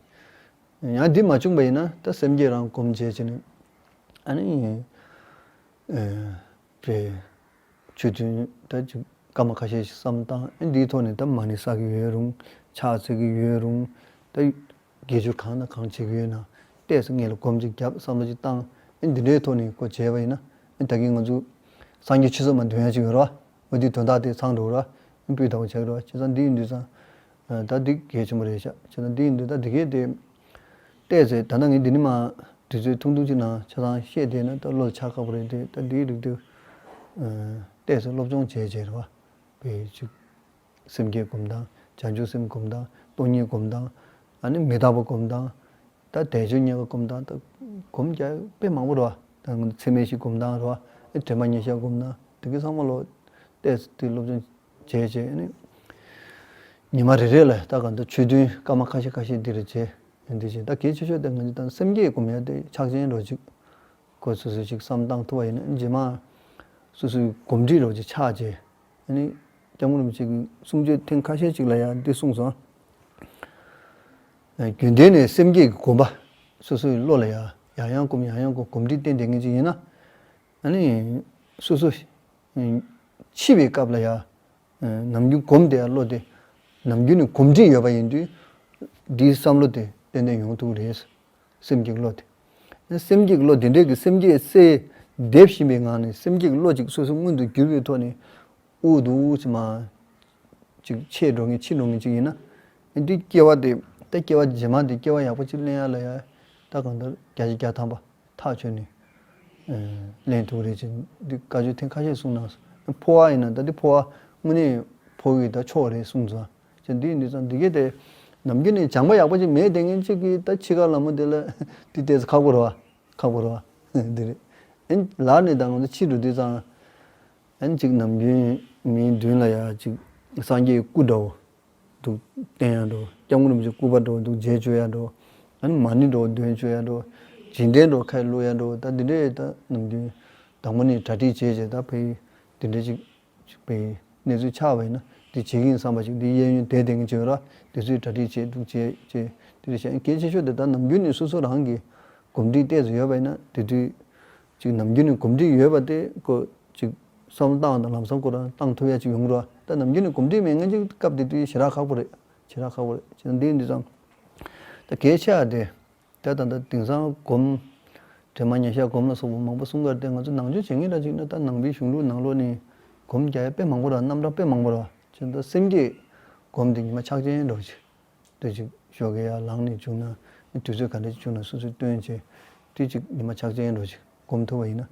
ཡང་འདི་མ་བྱུང་པ་ཡིན་ན་ད་སེམས་བསྐྱེད་རང་སྒོམ་བྱས་བྱས་ནས། ཨ་ནི། ཨེ། པའི་ཆོས་མཐུན་ད་ཅིག་སྐར་མ་ཁ་ཤས་ཤིག་བསམ་བཏང་། ཨེ་འདིའི་ཐོག་ནས་ད་མ་ཎི་བསགས་ཀྱི་ཡོད་རུང་། ཕྱག་འཚལ་གྱི་ཡོད་རུང་། ད་དགེ་སྦྱོར་གང་དང་གང་བྱེད་ཀྱི་ཡོད་ན། ཏོག་ཙམ་ངེད་ལ་སྒོམ་ཅིག་བརྒྱབ། བསམ་བློ་ཅིག་བཏང་། ཨེ་འདི་འདྲའི་ཐོག་ནས་ཁོ་བྱས་པ་ཡིན་ན། ཨེ་ད་གིན་ང་ཚོ་སངས་རྒྱས་ཆོས་ཚོགས་མ་འདོན་ཡ་ཅིག་ཡོད་རེད་བ། འོ་འདིའི་དོན་དག་དེ་ཚང་འགྲོ་རེད་བ། ཨེ་སྤུས་དག་པོ་ཆགས་རེད་བ། བྱས་ཙང་འདི་ཡིན་དུས་ཙང་། ཨ་ད་འདི་གལ་ཆེན་པོ་རེད་ཤག་བྱས་ཙང་འདི་ཡིན་དུས་ད་འདི་གས་དེ། ཏོག་ཙམ་ད་ལྟ་ངས་འདི་ནས་མར་དུས་ཚོད་ཐུང་ཐུང་ཅིག་ནང་ཆ་ཚང་བཤད་བསྡད་ན་ད་བློ་ལ་འཆར་ཁག་པོ་རེད་དེ། ད་འདིའི་རིགས་དེ་ཨ་ཏོག་ཙམ་སློབ་སྦྱོང་བྱས་བྱས་རེད་བ། བའི་ཅིག་སེམས་བསྐྱེད་སྒོམ་སྟངས། བྱང་ཆུབ་སེམས་སྒོམ་སྟངས། སྟོང་ཉིད་སྒོམ་སྟངས། ཨ་ནི་མི་རྟག་པ་སྒོམ་སྟངས། ད་དལ་འབྱོར་རྙེད་པ་སྒོམ་སྟངས། ད་སྒོམ་རྒྱག་དཔེ་མང་པོ་རེད་བ། ད་ཚད་མེད་བཞི་སྒོམ་སྟངས་རེད་བ། ཨ་དྲན་པ་ཉེར་བཞག་སྒོམ་སྟངས། དེ་གི་ཚང་མ་ལོ་ཏོག་ཙམ་དེ་སློབ་སྦྱོང་བྱས་བྱས་ནས། ཉི་མ་རེ་རེ་ལ་ད་གང་ལྟར་ཆོས་ཐུན་སྐར་མ་ཁ་ཤས་ཁ་ཤས་འདི་རེ་བྱས། འདི་བྱས། ད་གལ་ཆེ་ཤོས་དེ་ང་ཚོ་ད་སེམས་བསྐྱེད་སྒོམ་ཡ་དེ་ཕྱག་ཆེན་རོ་ཅིག་ཁོ་སོ་སོས་ཅིག་བསམ་བཏང་ཐུབ་པ་ཡིན་ན། རྗེས་མ་སོ་སོའི་གོམས་འདྲིས་རོ་ཅིག་ཆགས་བྱས། ཨ་ནི་སྐྱབས་མགོན་རིན་པོ་ཆེ་གི་གསུང་ཆོས་ཐེངས་ཁ་ཤས་ཅིག་ལ་ཡང་འདི་གསུངས་སོང་། རྒྱུན་ལྡན་ནས་སེམས་བསྐྱེད་ཀྱི་སྒོམ་པ་སོ་སོའི་བློ་ལ་ཡང་ཡང་ཡང་སྒོམ། ཡང་ཡང་སྒོམ། གོམས་འདྲིས་བསྟེན་བསྡད་མཁན་ཅིག་ཡིན་ན། ཨ་ནི་སོ་སོ་འཆི་བའི་སྐབས་ལ་ཡང་ནམ་རྒྱུན་སྒོམ་བསྡད་ཡ་བློ་དེ་ནམ་རྒྱུན་ནས་གོམས་འདྲིས་ཡོད་པ་ཡིན་དུས། འདིའི་བསམ་བློ་དེ་ཏན་ཏན་ཡོང་ཐུབ་རེད། སེམས་བསྐྱེད་བློ་དེ། སེམས་བསྐྱེད་བློ་དེ་འདྲས་ཀྱི་སེམས་བསྐྱེད་སེལ་འདེབས་བཞིན་པའི་ངང་ནས། སེམས་བསྐྱེད་བློ་ཅིག་སོ་སོ་མངོན་དུ་གྱུར་པའི་ཐོག་ནས། འུ་དུ་ཅི་མ་ཅིག་ཆད་འགྲོ་མཁན། འཆི་འགྲོ་མཁན་ཅིག་ཡིན་ན། འདི་སྐྱེ་བ་དེ། ད་སྐྱེ་བ་རྗེས་མ་དེ་སྐྱེ་བ་ཡག་པོ་ཅིག་ལེན་ཡ་ལ་ཡ། ད་གང་ལྟར་བརྒྱ་ཆ་བརྒྱ་ཐམ་པ་ཐག་ཆོད་ནས་ལེན་ཐུབ་རེད་ཅེས་འདི་བཀའ་ཆོས་ཐེངས་ཁ་ཤས་གསུངས་གནང་སོང་། འཕོ་བ་ཡིན་ན་ད་འདི་འཕོ་བ་དངོས་གནས་འཕོ་བའི་ད་མཆོག་རེད་གསུངས་སོང་། ཅེས་འདི་ཡིན་དུས་ཙང་འདི་གས་དེ་ནམ་རྒྱུན་ནས་སྦྱངས་པ་ཡག་པོ་ཅིག་མེད་བསྡད་མཁན་ཅིག་གིས་ད་འཆི་ཁ་ལ་མོ་དེ་ལ་འདི་ལྟས་ཁག་པོ་རེད་བ། ཁག་པོ་རེད་བ། འདི་རེད། ཨེ་ལར་ནས་ད་ང་ཚོ་འཆི་འགྲོ་དུས་ཙང་། ཨན་ཅིག་ནམ་རྒྱུན་མིའི་མདུན་ལ་ཡ་ཅིག་སངས་རྒྱས་སྐུ་འདྲ་བོ་འདུག་བསྟན་ཡ་འགྲོ། སྐྱབས་མགོན་རིན་པོ་ཆེ་སྐུ་པར་འདྲ་བོ་འདུག་མཇལ་བཅུག་ཡ་འགྲོ། ཨན་མ་ཎི་འདྲ་བོ་འདོན་བཅུག་ཡ་འགྲོ། རྗེས་དྲན་འདྲ་བོ་ཁ་ཡི་བླུག་ཡ་འགྲོ། ད་འདི་འདྲས་ད་ནམ་རྒྱུན་དང་པོ་ནས་གྲ་སྒྲིག་བྱས་བྱས། ད་ཕ་གི་འདི་འདྲས་ཅིག་ཅིག་ཕ་གི་གནས་ཚུལ་ཆགས་པ་ཡིན་ན་འདི་བྱེད་ཀྱི་ཡིན་བསམ་པ་ཅིག་འདི་གཡས་གཡོན་དེ་དེང་གི་བྱོས་ར། འདི་ཚོའི་གྲ་སྒྲིག་བྱས་འདུག་བྱས་བྱས། འདི་འདྲས་བྱས། གལ་ཆེ་ཤོས་དེ་ད་ནམ་རྒྱུན་ནས་སོ་སོ་རང་གི་གོམས་འདྲིས་ཏོག་ཙམ་ཡོད་པ་ཡིན་ན། དེ་དུས་ཅིག་ནམ་རྒྱུན་ནས་གོམས་འདྲིས་ཡོད་པ་དེ་ཁོ་ཅིག་བསམ་བློ་བཏང་དང་ལམ་སང་ཁོ་རང་བཏང་ཐུབ་ཡ་ཅིག་ཡོང་གི་རེད་བ། ད་ནམ་རྒྱུན་ནས་གོམས་འདྲིས་མེད་མཁན་ཅིག་སྐབས་དེ་དུས་ཞེ་དྲག་ཁག་པོ་རེད། ཞེ་དྲག་ཁག་པོ་རེད། ཅེས་འདི་ཡིན་དུས་ཙང་། ད་གལ་ཆེ་བ་དེ། ད་ད་ད་དེང་སང་སྒོམ། དྲན་པ་ཉེར་བཞག་སྒོམ་ལ་སོགས་པ་མང་པོ་གསུང་གི་རེད་དེ། ང་ཚོ་ནང་ཆོས་བྱེད་མཁན་འདྲ་ཅིག་ན་ད་ནང་པའི་གཞུང་ལུགས་ནང་ལོགས་ནས་སྒོམ་རྒྱག་ཡ་དཔེ་མང་པོ་རེད། རྣམ་གྲངས་དཔེ་མང་པོ་རེད། ཅེས་ད་སེམས་བསྐྱེད་སྒོམ་དེ་ཉི་མ་ཕྱག་ཆེན་འདྲ་བོ་ཅིག་དེ་ཅིག་ཞོགས་ཀས་ཡར་ལངས་ནས་བྱུང་ན། དུས་ཚོད་ག་འདྲ་ཅིག་བྱུང་ན་སོ་སོས་བཏོན་བྱས། དེ་ཅིག་ཉི་མ་ཕྱག་ཆེན་འདྲ་ཅིག་སྒོམ་ཐུབ་པ་ཡིན་ན།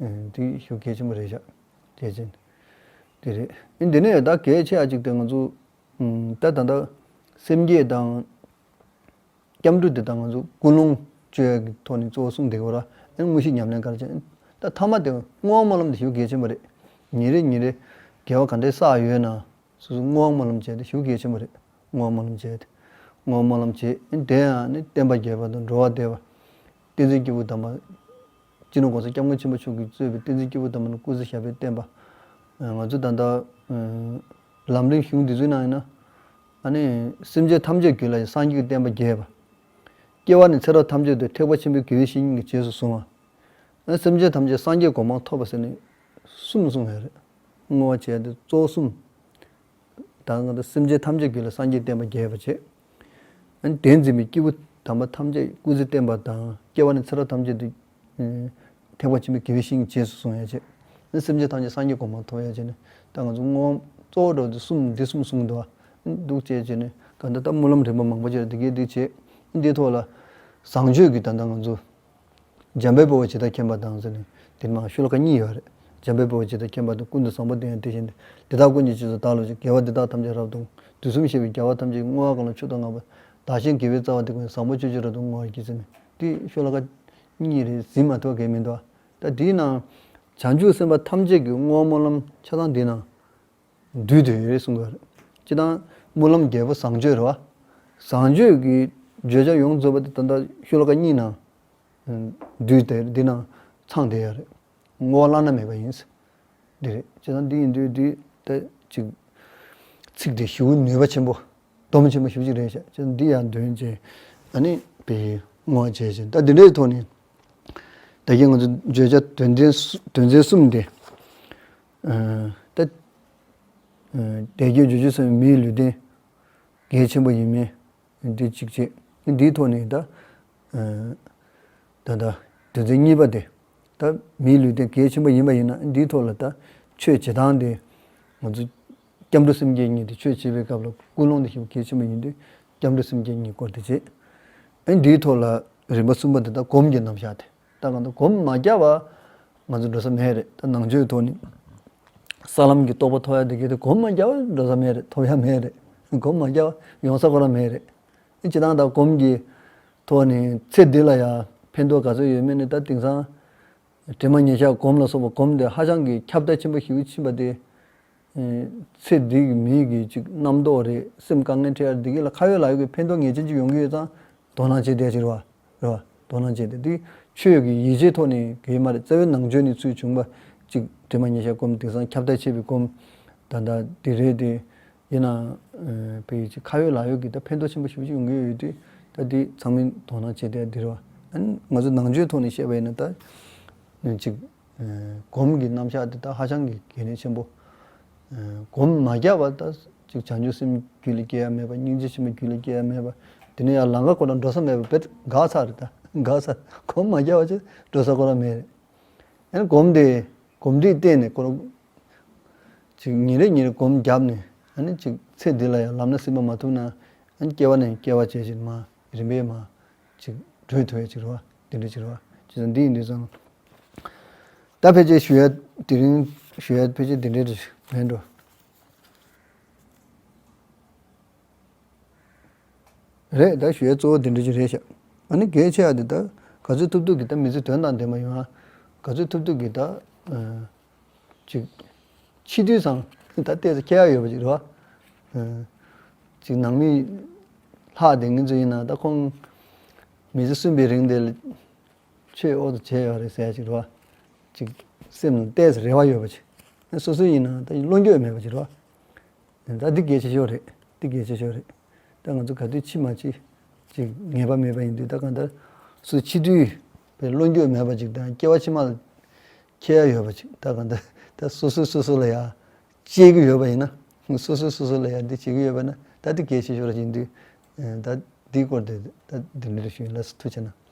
ཨེ་དེ་ཞུ་གལ་ཆེན་པོ་རེད་ཤག་གལ་ཆེན། དེ་རེད། ཨེ་འདི་ནས་ད་གལ་ཆེ་བ་ཅིག་དེ་ང་ཚོ་ཨུམ་ད་ད་ལྟ་སེམས་བསྐྱེད་དང་སྐྱབས་འགྲོ་དེ་དང་ང་ཚོ་ཀུན་སློང་བཅོས་ཡ་གི་ཐོག་ནས་གཙོ་བོ་གསུངས་བསྡད་ཡོད་ར། ཨེ་དངོས་གཞི་ཉམས་ལེན་ག་རེ་བྱས། ད་ཐ་མ་དེ་བསྔོ་བ་སྨོན་ལམ་དེ་ཞུ་གལ་ཆེན་པོ་རེད། ཉིན་རེ་ཉིན་རེ་དགེ་བ་ག་འདྲས་བསགས་ཡོད་ན། སོ་སོ་བསྔོ་བ་སྨོན་ལམ་བྱས་ཏེ་ཞུ་གལ་ཆེན་པོ་རེད། བསྔོ་བ་སྨོན་ལམ་བྱས་ཏེ། བསྔོ་བ་སྨོན་ལམ་བྱས། དེ་ཡང་ནི་བསྟན་པ་རྒྱས་པ་དང་འགྲོ་བ་བདེ་བ། བསྟན་འཛིན་སྐྱེས་བུ་དམ་པ། སྤྱི་ནོར་༸གོང་ས་༸སྐྱབས་མགོན་ཆེན་པོ་མཆོག་གིས་གཙོས་པའི་བསྟན་འཛིན་སྐྱེས་བུ་དམ་པ་རྣམས་སྐུ་ཚེ་ཞབས་པད་བརྟན་པ། ང་ཚོ་ད་ལྟ་ལམ་རིམ་གཞུང་འདི་ཚོའི་ནང་ཡིན་ན། ཨ་ནི་སེམས་ཅན་ཐམས་ཅད་རྒྱུད་ལ་སངས་རྒྱས་ཀྱི་བསྟན་པ་རྒྱས་པ། སྐྱེ་བ་ནས་ཚེ་རབས་ཐམས་ཅད་དུ་ཐེག་པ་ཆེན་པོའི་དགེ་བའི་བཤེས་གཉེན་གྱི་རྗེས་སུ་བཟུང་བ། སེམས་ཅན་ཐམས་ཅད་སངས་རྒྱས་གོ་འཕང་ཐོབ་པ་ཟེར་ནས་གསུམ་གསུངས་ཡོད་རེད། བསྔོ་བ་བྱས་ཏེ་གཙོ་བོ་གསུམ། ད་ང་ཚོ་སེམས་ཅན་ཐམས་ཅད་རྒྱུད་ལ་སངས་རྒྱས་བསྟན་པ་རྒྱས་པ་བྱེད། ཨ་ནི་དེ་འཛིན་པའི་སྐྱེས་བུ་དམ་པ་ཐམས་ཅད་སྐུ་ཚེ་བརྟན་པ་དང་། སྐྱེ་བ་ནས་ཚེ་རབས་ཐམས་ཅད་དུ་ཐེག་པ་ཆེན་པོའི་དགེ་བའི་བཤེས་གཉེན་རྗེས་སུ་བཟུང་ཡ་བྱེད། ཨ་ནི་སེམས་ཅན་ཐམས་ཅད་སངས་རྒྱས་གོ་འཕང་ཐོབ་ཡ་བྱེད་ནས། ད་ང་ཚོ་བསྔོ་བ་གཙོ་བོ་འདྲ་བོ་དེ་གསུམ་འདི་གསུམ་གསུངས་འདུག་བ། འདུག་བྱས་བྱས་ནས་ག་འདི་ལྟ་སྨོན་ལམ་རིམ་པ་མང་པོ་བྱས་འདི་གས་འདི་བྱས། འདིའི་ཐོག་ལ་བཟང་སྤྱོད་ཀྱི་ད་ལྟ་ང་ཚོ་འཇམ་དཔལ་དཔའ་བོས་ཇི་ལྟར་མཁྱེན་པ་དང་ཟེར་ནས་དེ་མ་ཤོ་ལོ་ཀ་གཉིས་ཡོད་རེད། འཇམ་དཔལ་དཔའ་བོས་ཇི་ལྟར་མཁྱེན་པ་དང་། ཀུན་ཏུ་བཟང་པོ་དེ་ཡང་དེ་བཞིན་ཏེ། དེ་དག་ཀུན་གྱི་རྗེས་སུ་བདག་སློབ་ཅིང་། དགེ་བ་འདི་དག་ཐམས་ཅད་རབ་ཏུ་བསྔོ། དུས་གསུམ་གཤེགས་པའི་རྒྱལ་བ་ཐམས་ཅད་ཀྱིས། བསྔོ་བ་གང་ལ་མཆོག་ཏུ་བསྔགས་པ། བདག་གཞན་དགེ་བའི་རྩ་བ་འདི་ཀུན། བཟང་པོ་སྤྱོད་ཕྱིར་རབ་ཏུ་བསྔོ་བར་བགྱི་ཟེར་ནས། དེ་ཤོ་ལོ་ཀ་གཉིས་རེད། ཟིན་མ་ཐུབ་མཁན་མི་འདུག་ད་དེའི་ནང་བྱང་ཆུབ་སེམས་དཔའ་ཐམས་ཅད་ཀྱི་བསྔོ་བ་སྨོན་ལམ་ཆ་ཚང་འདི་ནང་འདུས་ཏེ་ཡོད་རེད་གསུང་གི་ཡོད་རེད། སྤྱིར་བཏང་སྨོན་ལམ་རྒྱས་པོ་བཟང་སྤྱོད་རེད་བ། བཟང་སྤྱོད་ཀྱི་བརྗོད་བྱ་ཡོངས་རྫོགས་པ་དེ་ད་ལྟ་ཤོ་ལོ་ཀ་གཉིས་ནང་འདུས་ཏེ་འདི་ནང་ཚང་བསྡད་ཡོད་རེད། བསྔོ་བ་བླ་ན་མེད་པ་ཡིན། འདི་རེད། བྱས་ཙང་འདི་ཡིན་དུས་འདི་ད་ཅིག་ཚིག་དེ་ཞེ་པོ་ནུས་པ་ཆེན་པོ། སྡོམ་ཆེན་པོ་ཞེ་པོ་ཅིག་རེད་ཤག་བྱས་ཙང་འདི་ཡང་འདོན་བྱས། ཨ་ནི། པའི་བསྔོ་བ་བྱས་ཤིང་། ད་འདི་འདྲའི་ཐོག་ནས་ད་གིན་ང་ཚོ་བརྗོད་བྱ་དོན་ཚན་གསུ- དོན་ཚན་གསུམ་དེ། ཨ་ད་ཨ་བཟླས་བརྗོད་བརྗོད་བྱེད་ཚུལ་མིའི་ལུས་རྟེན་གལ་ཆེན་པོ་ཡིན་མིན། འདི་གཅིག་བྱས། འདིའི་ཐོག་ནས་ད་ཨ་ད་ད་དོན་ཚན་གཉིས་པ་དེ། ད་མིའི་ལུས་རྟེན་གལ་ཆེན་པོ་ཡིན་པ་ཡིན་ན། འདིའི་ཐོག་ལ་ད་ཆོས་བྱེད་སྟངས་དེ་ང་ཚོ་སྐྱབས་འགྲོ་སེམས་བསྐྱེད་གཉིས་དེ། ཆོས་བྱེད་པའི་སྐབས་ལ་ཀུན་སློང་དེ་ཞིག་གལ་ཆེན་པོ་ཡིན་དུས། སྐྱབས་འགྲོ་སེམས་བསྐྱེད་གཉིས་སྐོར་དེ་བྱས། ཨ་འདིའི་ཐོག་ལ་རིམ་པ་གསུམ་པ་དེ་ད་སྒོམ་གྱི་རྣམ་གཞག་དེ། ད་གང་ལྟར་སྒོམ་མ་བརྒྱབ་པ་ང་ཚོ་འགྲོ་ས་མེད་རེད། ད་ནང་ཆོས་ཐོག་ནས་ས་ལམ་གྱི་རྟོགས་པ་ཐོབ་ཡ་དེ་གའི་དེ་སྒོམ་མ་བརྒྱབ་པ་འགྲོ་ས་མེད་རེད། ཐོབ་ཡ་མེད་རེད། སྒོམ་མ་བརྒྱབ་པ་ཡོང་ས་ཁོ་རང་མེད་རེད། ཨ་སྤྱིར་བཏང་ད་སྒོམ་གྱི་ཐོག་ནས་ཚེ་འདི་ལ་ཡ་ཕན་ཐོགས་ག་ཚོད་ཡོད་མེད་ནི། ད་དེང་སང་དྲི་མ་ཉེས་བྱ་སྒོམ་ལ་སོགས་པ་སྒོམ་དེ་ཧ་ཅང་གི་ཁྱབ་གདལ་ཆེན་པོ་ཞིག་ཕྱིན་པ་དེ། ཨེ་ཚེ་འདི་གི་མི་གི་ཅིག་རྣམ་རྟོག་རེད། སེམས་དཀའ་ངལ་འཕྲད་ཡ་འདི་གི་ལ་ཁ་ཡོད་ལག་ཡོད་ཀྱི་ཕན་ཐོགས་ངེས་ཅན་ཅིག་ཡོང་གི་ཡོད་ཙང་དོ་སྣང་བྱེད་བསྡད་ཅིག་རེད་བ། རེད་བ། དོ་སྣང་བྱེད་བསྡད། འདི་ཆོས་ཀྱི་ཡིད་བྱེད་ཐོག་ནས་གི་མ་རེད། རྩ་བའི་ནང་ཆོས་ནས་ཚུར་བྱུང་བ་ཅིག་དྲི་མ་ཉེས་བྱ་སྒོམ། དེང་སང་ཁྱབ་གདལ་ཆེ་བའི་སྒོམ་ད་ལྟ་འདི་རེད་དེ། ཡིན་ནའང་ཨ་བོད་ཡིག་ཅིག་ཁ་ཡོད་ལག་ཡོད་ཀྱི་ད་ཕན་ཐོགས་ཆེན་པོ་ཞེ་པོ་ཅིག་ཡོང་གི་ཡོད་དུས། ད་འདི་ཚང་མས་དོ་སྣང་བྱེད་བསྡད་འདི་རེད་བ། ཨ་ནི་ང་ཚོ་ནང་ཆོས་ཐོག་ནས་བཤད་པ་ཡིན་ན་ད་ཅིག་ཨ་སྒོམ་གྱི་རྣམ་གཞག་དེ་ད་ཧ་ཅང་གི་གལ་གནད་ཆེན་པོ། ཨ་སྒོམ་མ་བརྒྱབ་པ་ད་ཅིག་བྱང་ཆུབ་སེམས་རྒྱུད་ལ་སྐྱེ་ཡ་མེད་པ། སྙིང་རྗེ་ཆེན་པོ་རྒྱུད་ལ་སྐྱེ་ཡ་མེད་པ། དེ་ནས་ཡང་ལམ་ཁ་ཁོ་ན་འགྲོ་ས་མེད་པ་དཔེ་འགག་ཚར་རེད། ད་འགག་ཚར། སྒོམ་མ་བརྒྱབ་པ་ཅིག་འགྲོ་ས་ཁོ་རང་མེད་རེད། ཨ་ནི་སྒོམ་དེ་སྒོམ་དེའི་སྟེང་ནས་ཁོ་རང་ཅིག་ཉིན་རེ་ཉིན་རེ་སྒོམ་བརྒྱབ་ནས། ཨ་ནི་ཅིག་ཚེ་འདི་ལ་ཡང་ལམ་སྣ་ཟིན་པ་མ་ཐུབ་ན། ཨ་ནི་སྐྱེ་བ་ནས་སྐྱེ་བ་བྱས་ཅིག་མར་རིམ་པས་མར་ཅིག་བགྲོད་ཐུབ་ཡ་ཅིག་རེད་བ། དེ་འདྲ་ཅིག་རེད་བ། བྱས་ཙང་འདི་ཡིན་དུས་ཙང་། ད་ཕལ་ཆེར་ཞུ་ཡ་དེ་རིང་ཞུ་ཡ་ཕལ་ཆེར་འདི་འདྲ་ཅིག་རེད་འགྲོ། རེད། ད་ཞུ་ཡ་གཙོ་བོ་འདི་འདྲ་ཅིག་རེད་ཤག། ཨ་ནི་གལ་ཆེ་བ་དེ་ད་ག་ཚོད་ཐུབ་ཐུབ་ཀྱིས་ད་མི་ཚེ་དོན་དང་ལྡན་པ་ཡོང་ཡ། ག་ཚོད་ཐུབ་ཐུབ་ཀྱིས་ད་ཨ་ཅིག་འཆི་དུས་ཙང་ད་ཏོག་ཙམ་ཁྱེར་ཡ་ཡོད་པ་ཅིག་རེད་བ། ཨ་ཅིག་ནང་མི་ལྷག་དེ་ངེད་ཚོ་ཡིན་ན་ད་ཁོང་མི་ཚེ་གསུམ་པའི་རིང་དེ་ལ་ཆོས་ཨོ་ཙམ་བྱས་ཡོད་རེད་ཟེར་ཡ་ཅིག་རེད་བ། ཅིག་སེམས་ལ་ཏོག་ཙམ་རེ་བ་ཡོད་པ་ཅིག། སོ་སོ་ཡིན་ན་ད་བློ་འགྱོད་མེད་པ་ཅིག་རེད་བ། ད་འདི་གལ་ཆེ་ཤོས་རེད། འདི་གལ་ཆེ་ཤོས་རེད། ད་ང་ཚོ་ག་དུས་འཆི་མ་འཆི་ཅིག་ངེས་པ་མེད་པ་ཡིན་དུས། ད་གང་ལྟར་སུ་འཆི་དུས་པའི་བློ་འགྱོད་མེད་པ་ཅིག་དང་། སྐྱེ་བ་ཕྱི་མ་ལ་འཁྱེར་ཡ་ཡོད་པ་ཅིག། ད་གང་ལྟར་ད་སོ་སོས་སོ་སོ་ལ་ཡ་གཅེས་ཀྱི་ཡོད་པ་ཡིན་ན། སོ་སོས་སོ་སོ་ལ་ཡ་འདི་བྱེད་ཀྱི་ཡོད་པ་ན། ད་འདི་གལ་ཆེ་ཤོས་རེད། ཡིན་དུས་ད་འདིའི་སྐོར་དེ་ད་འདི་འདྲ་ཞུ་ཡིན། ལགས་སོ། ཐུགས་རྗེ་གནང་།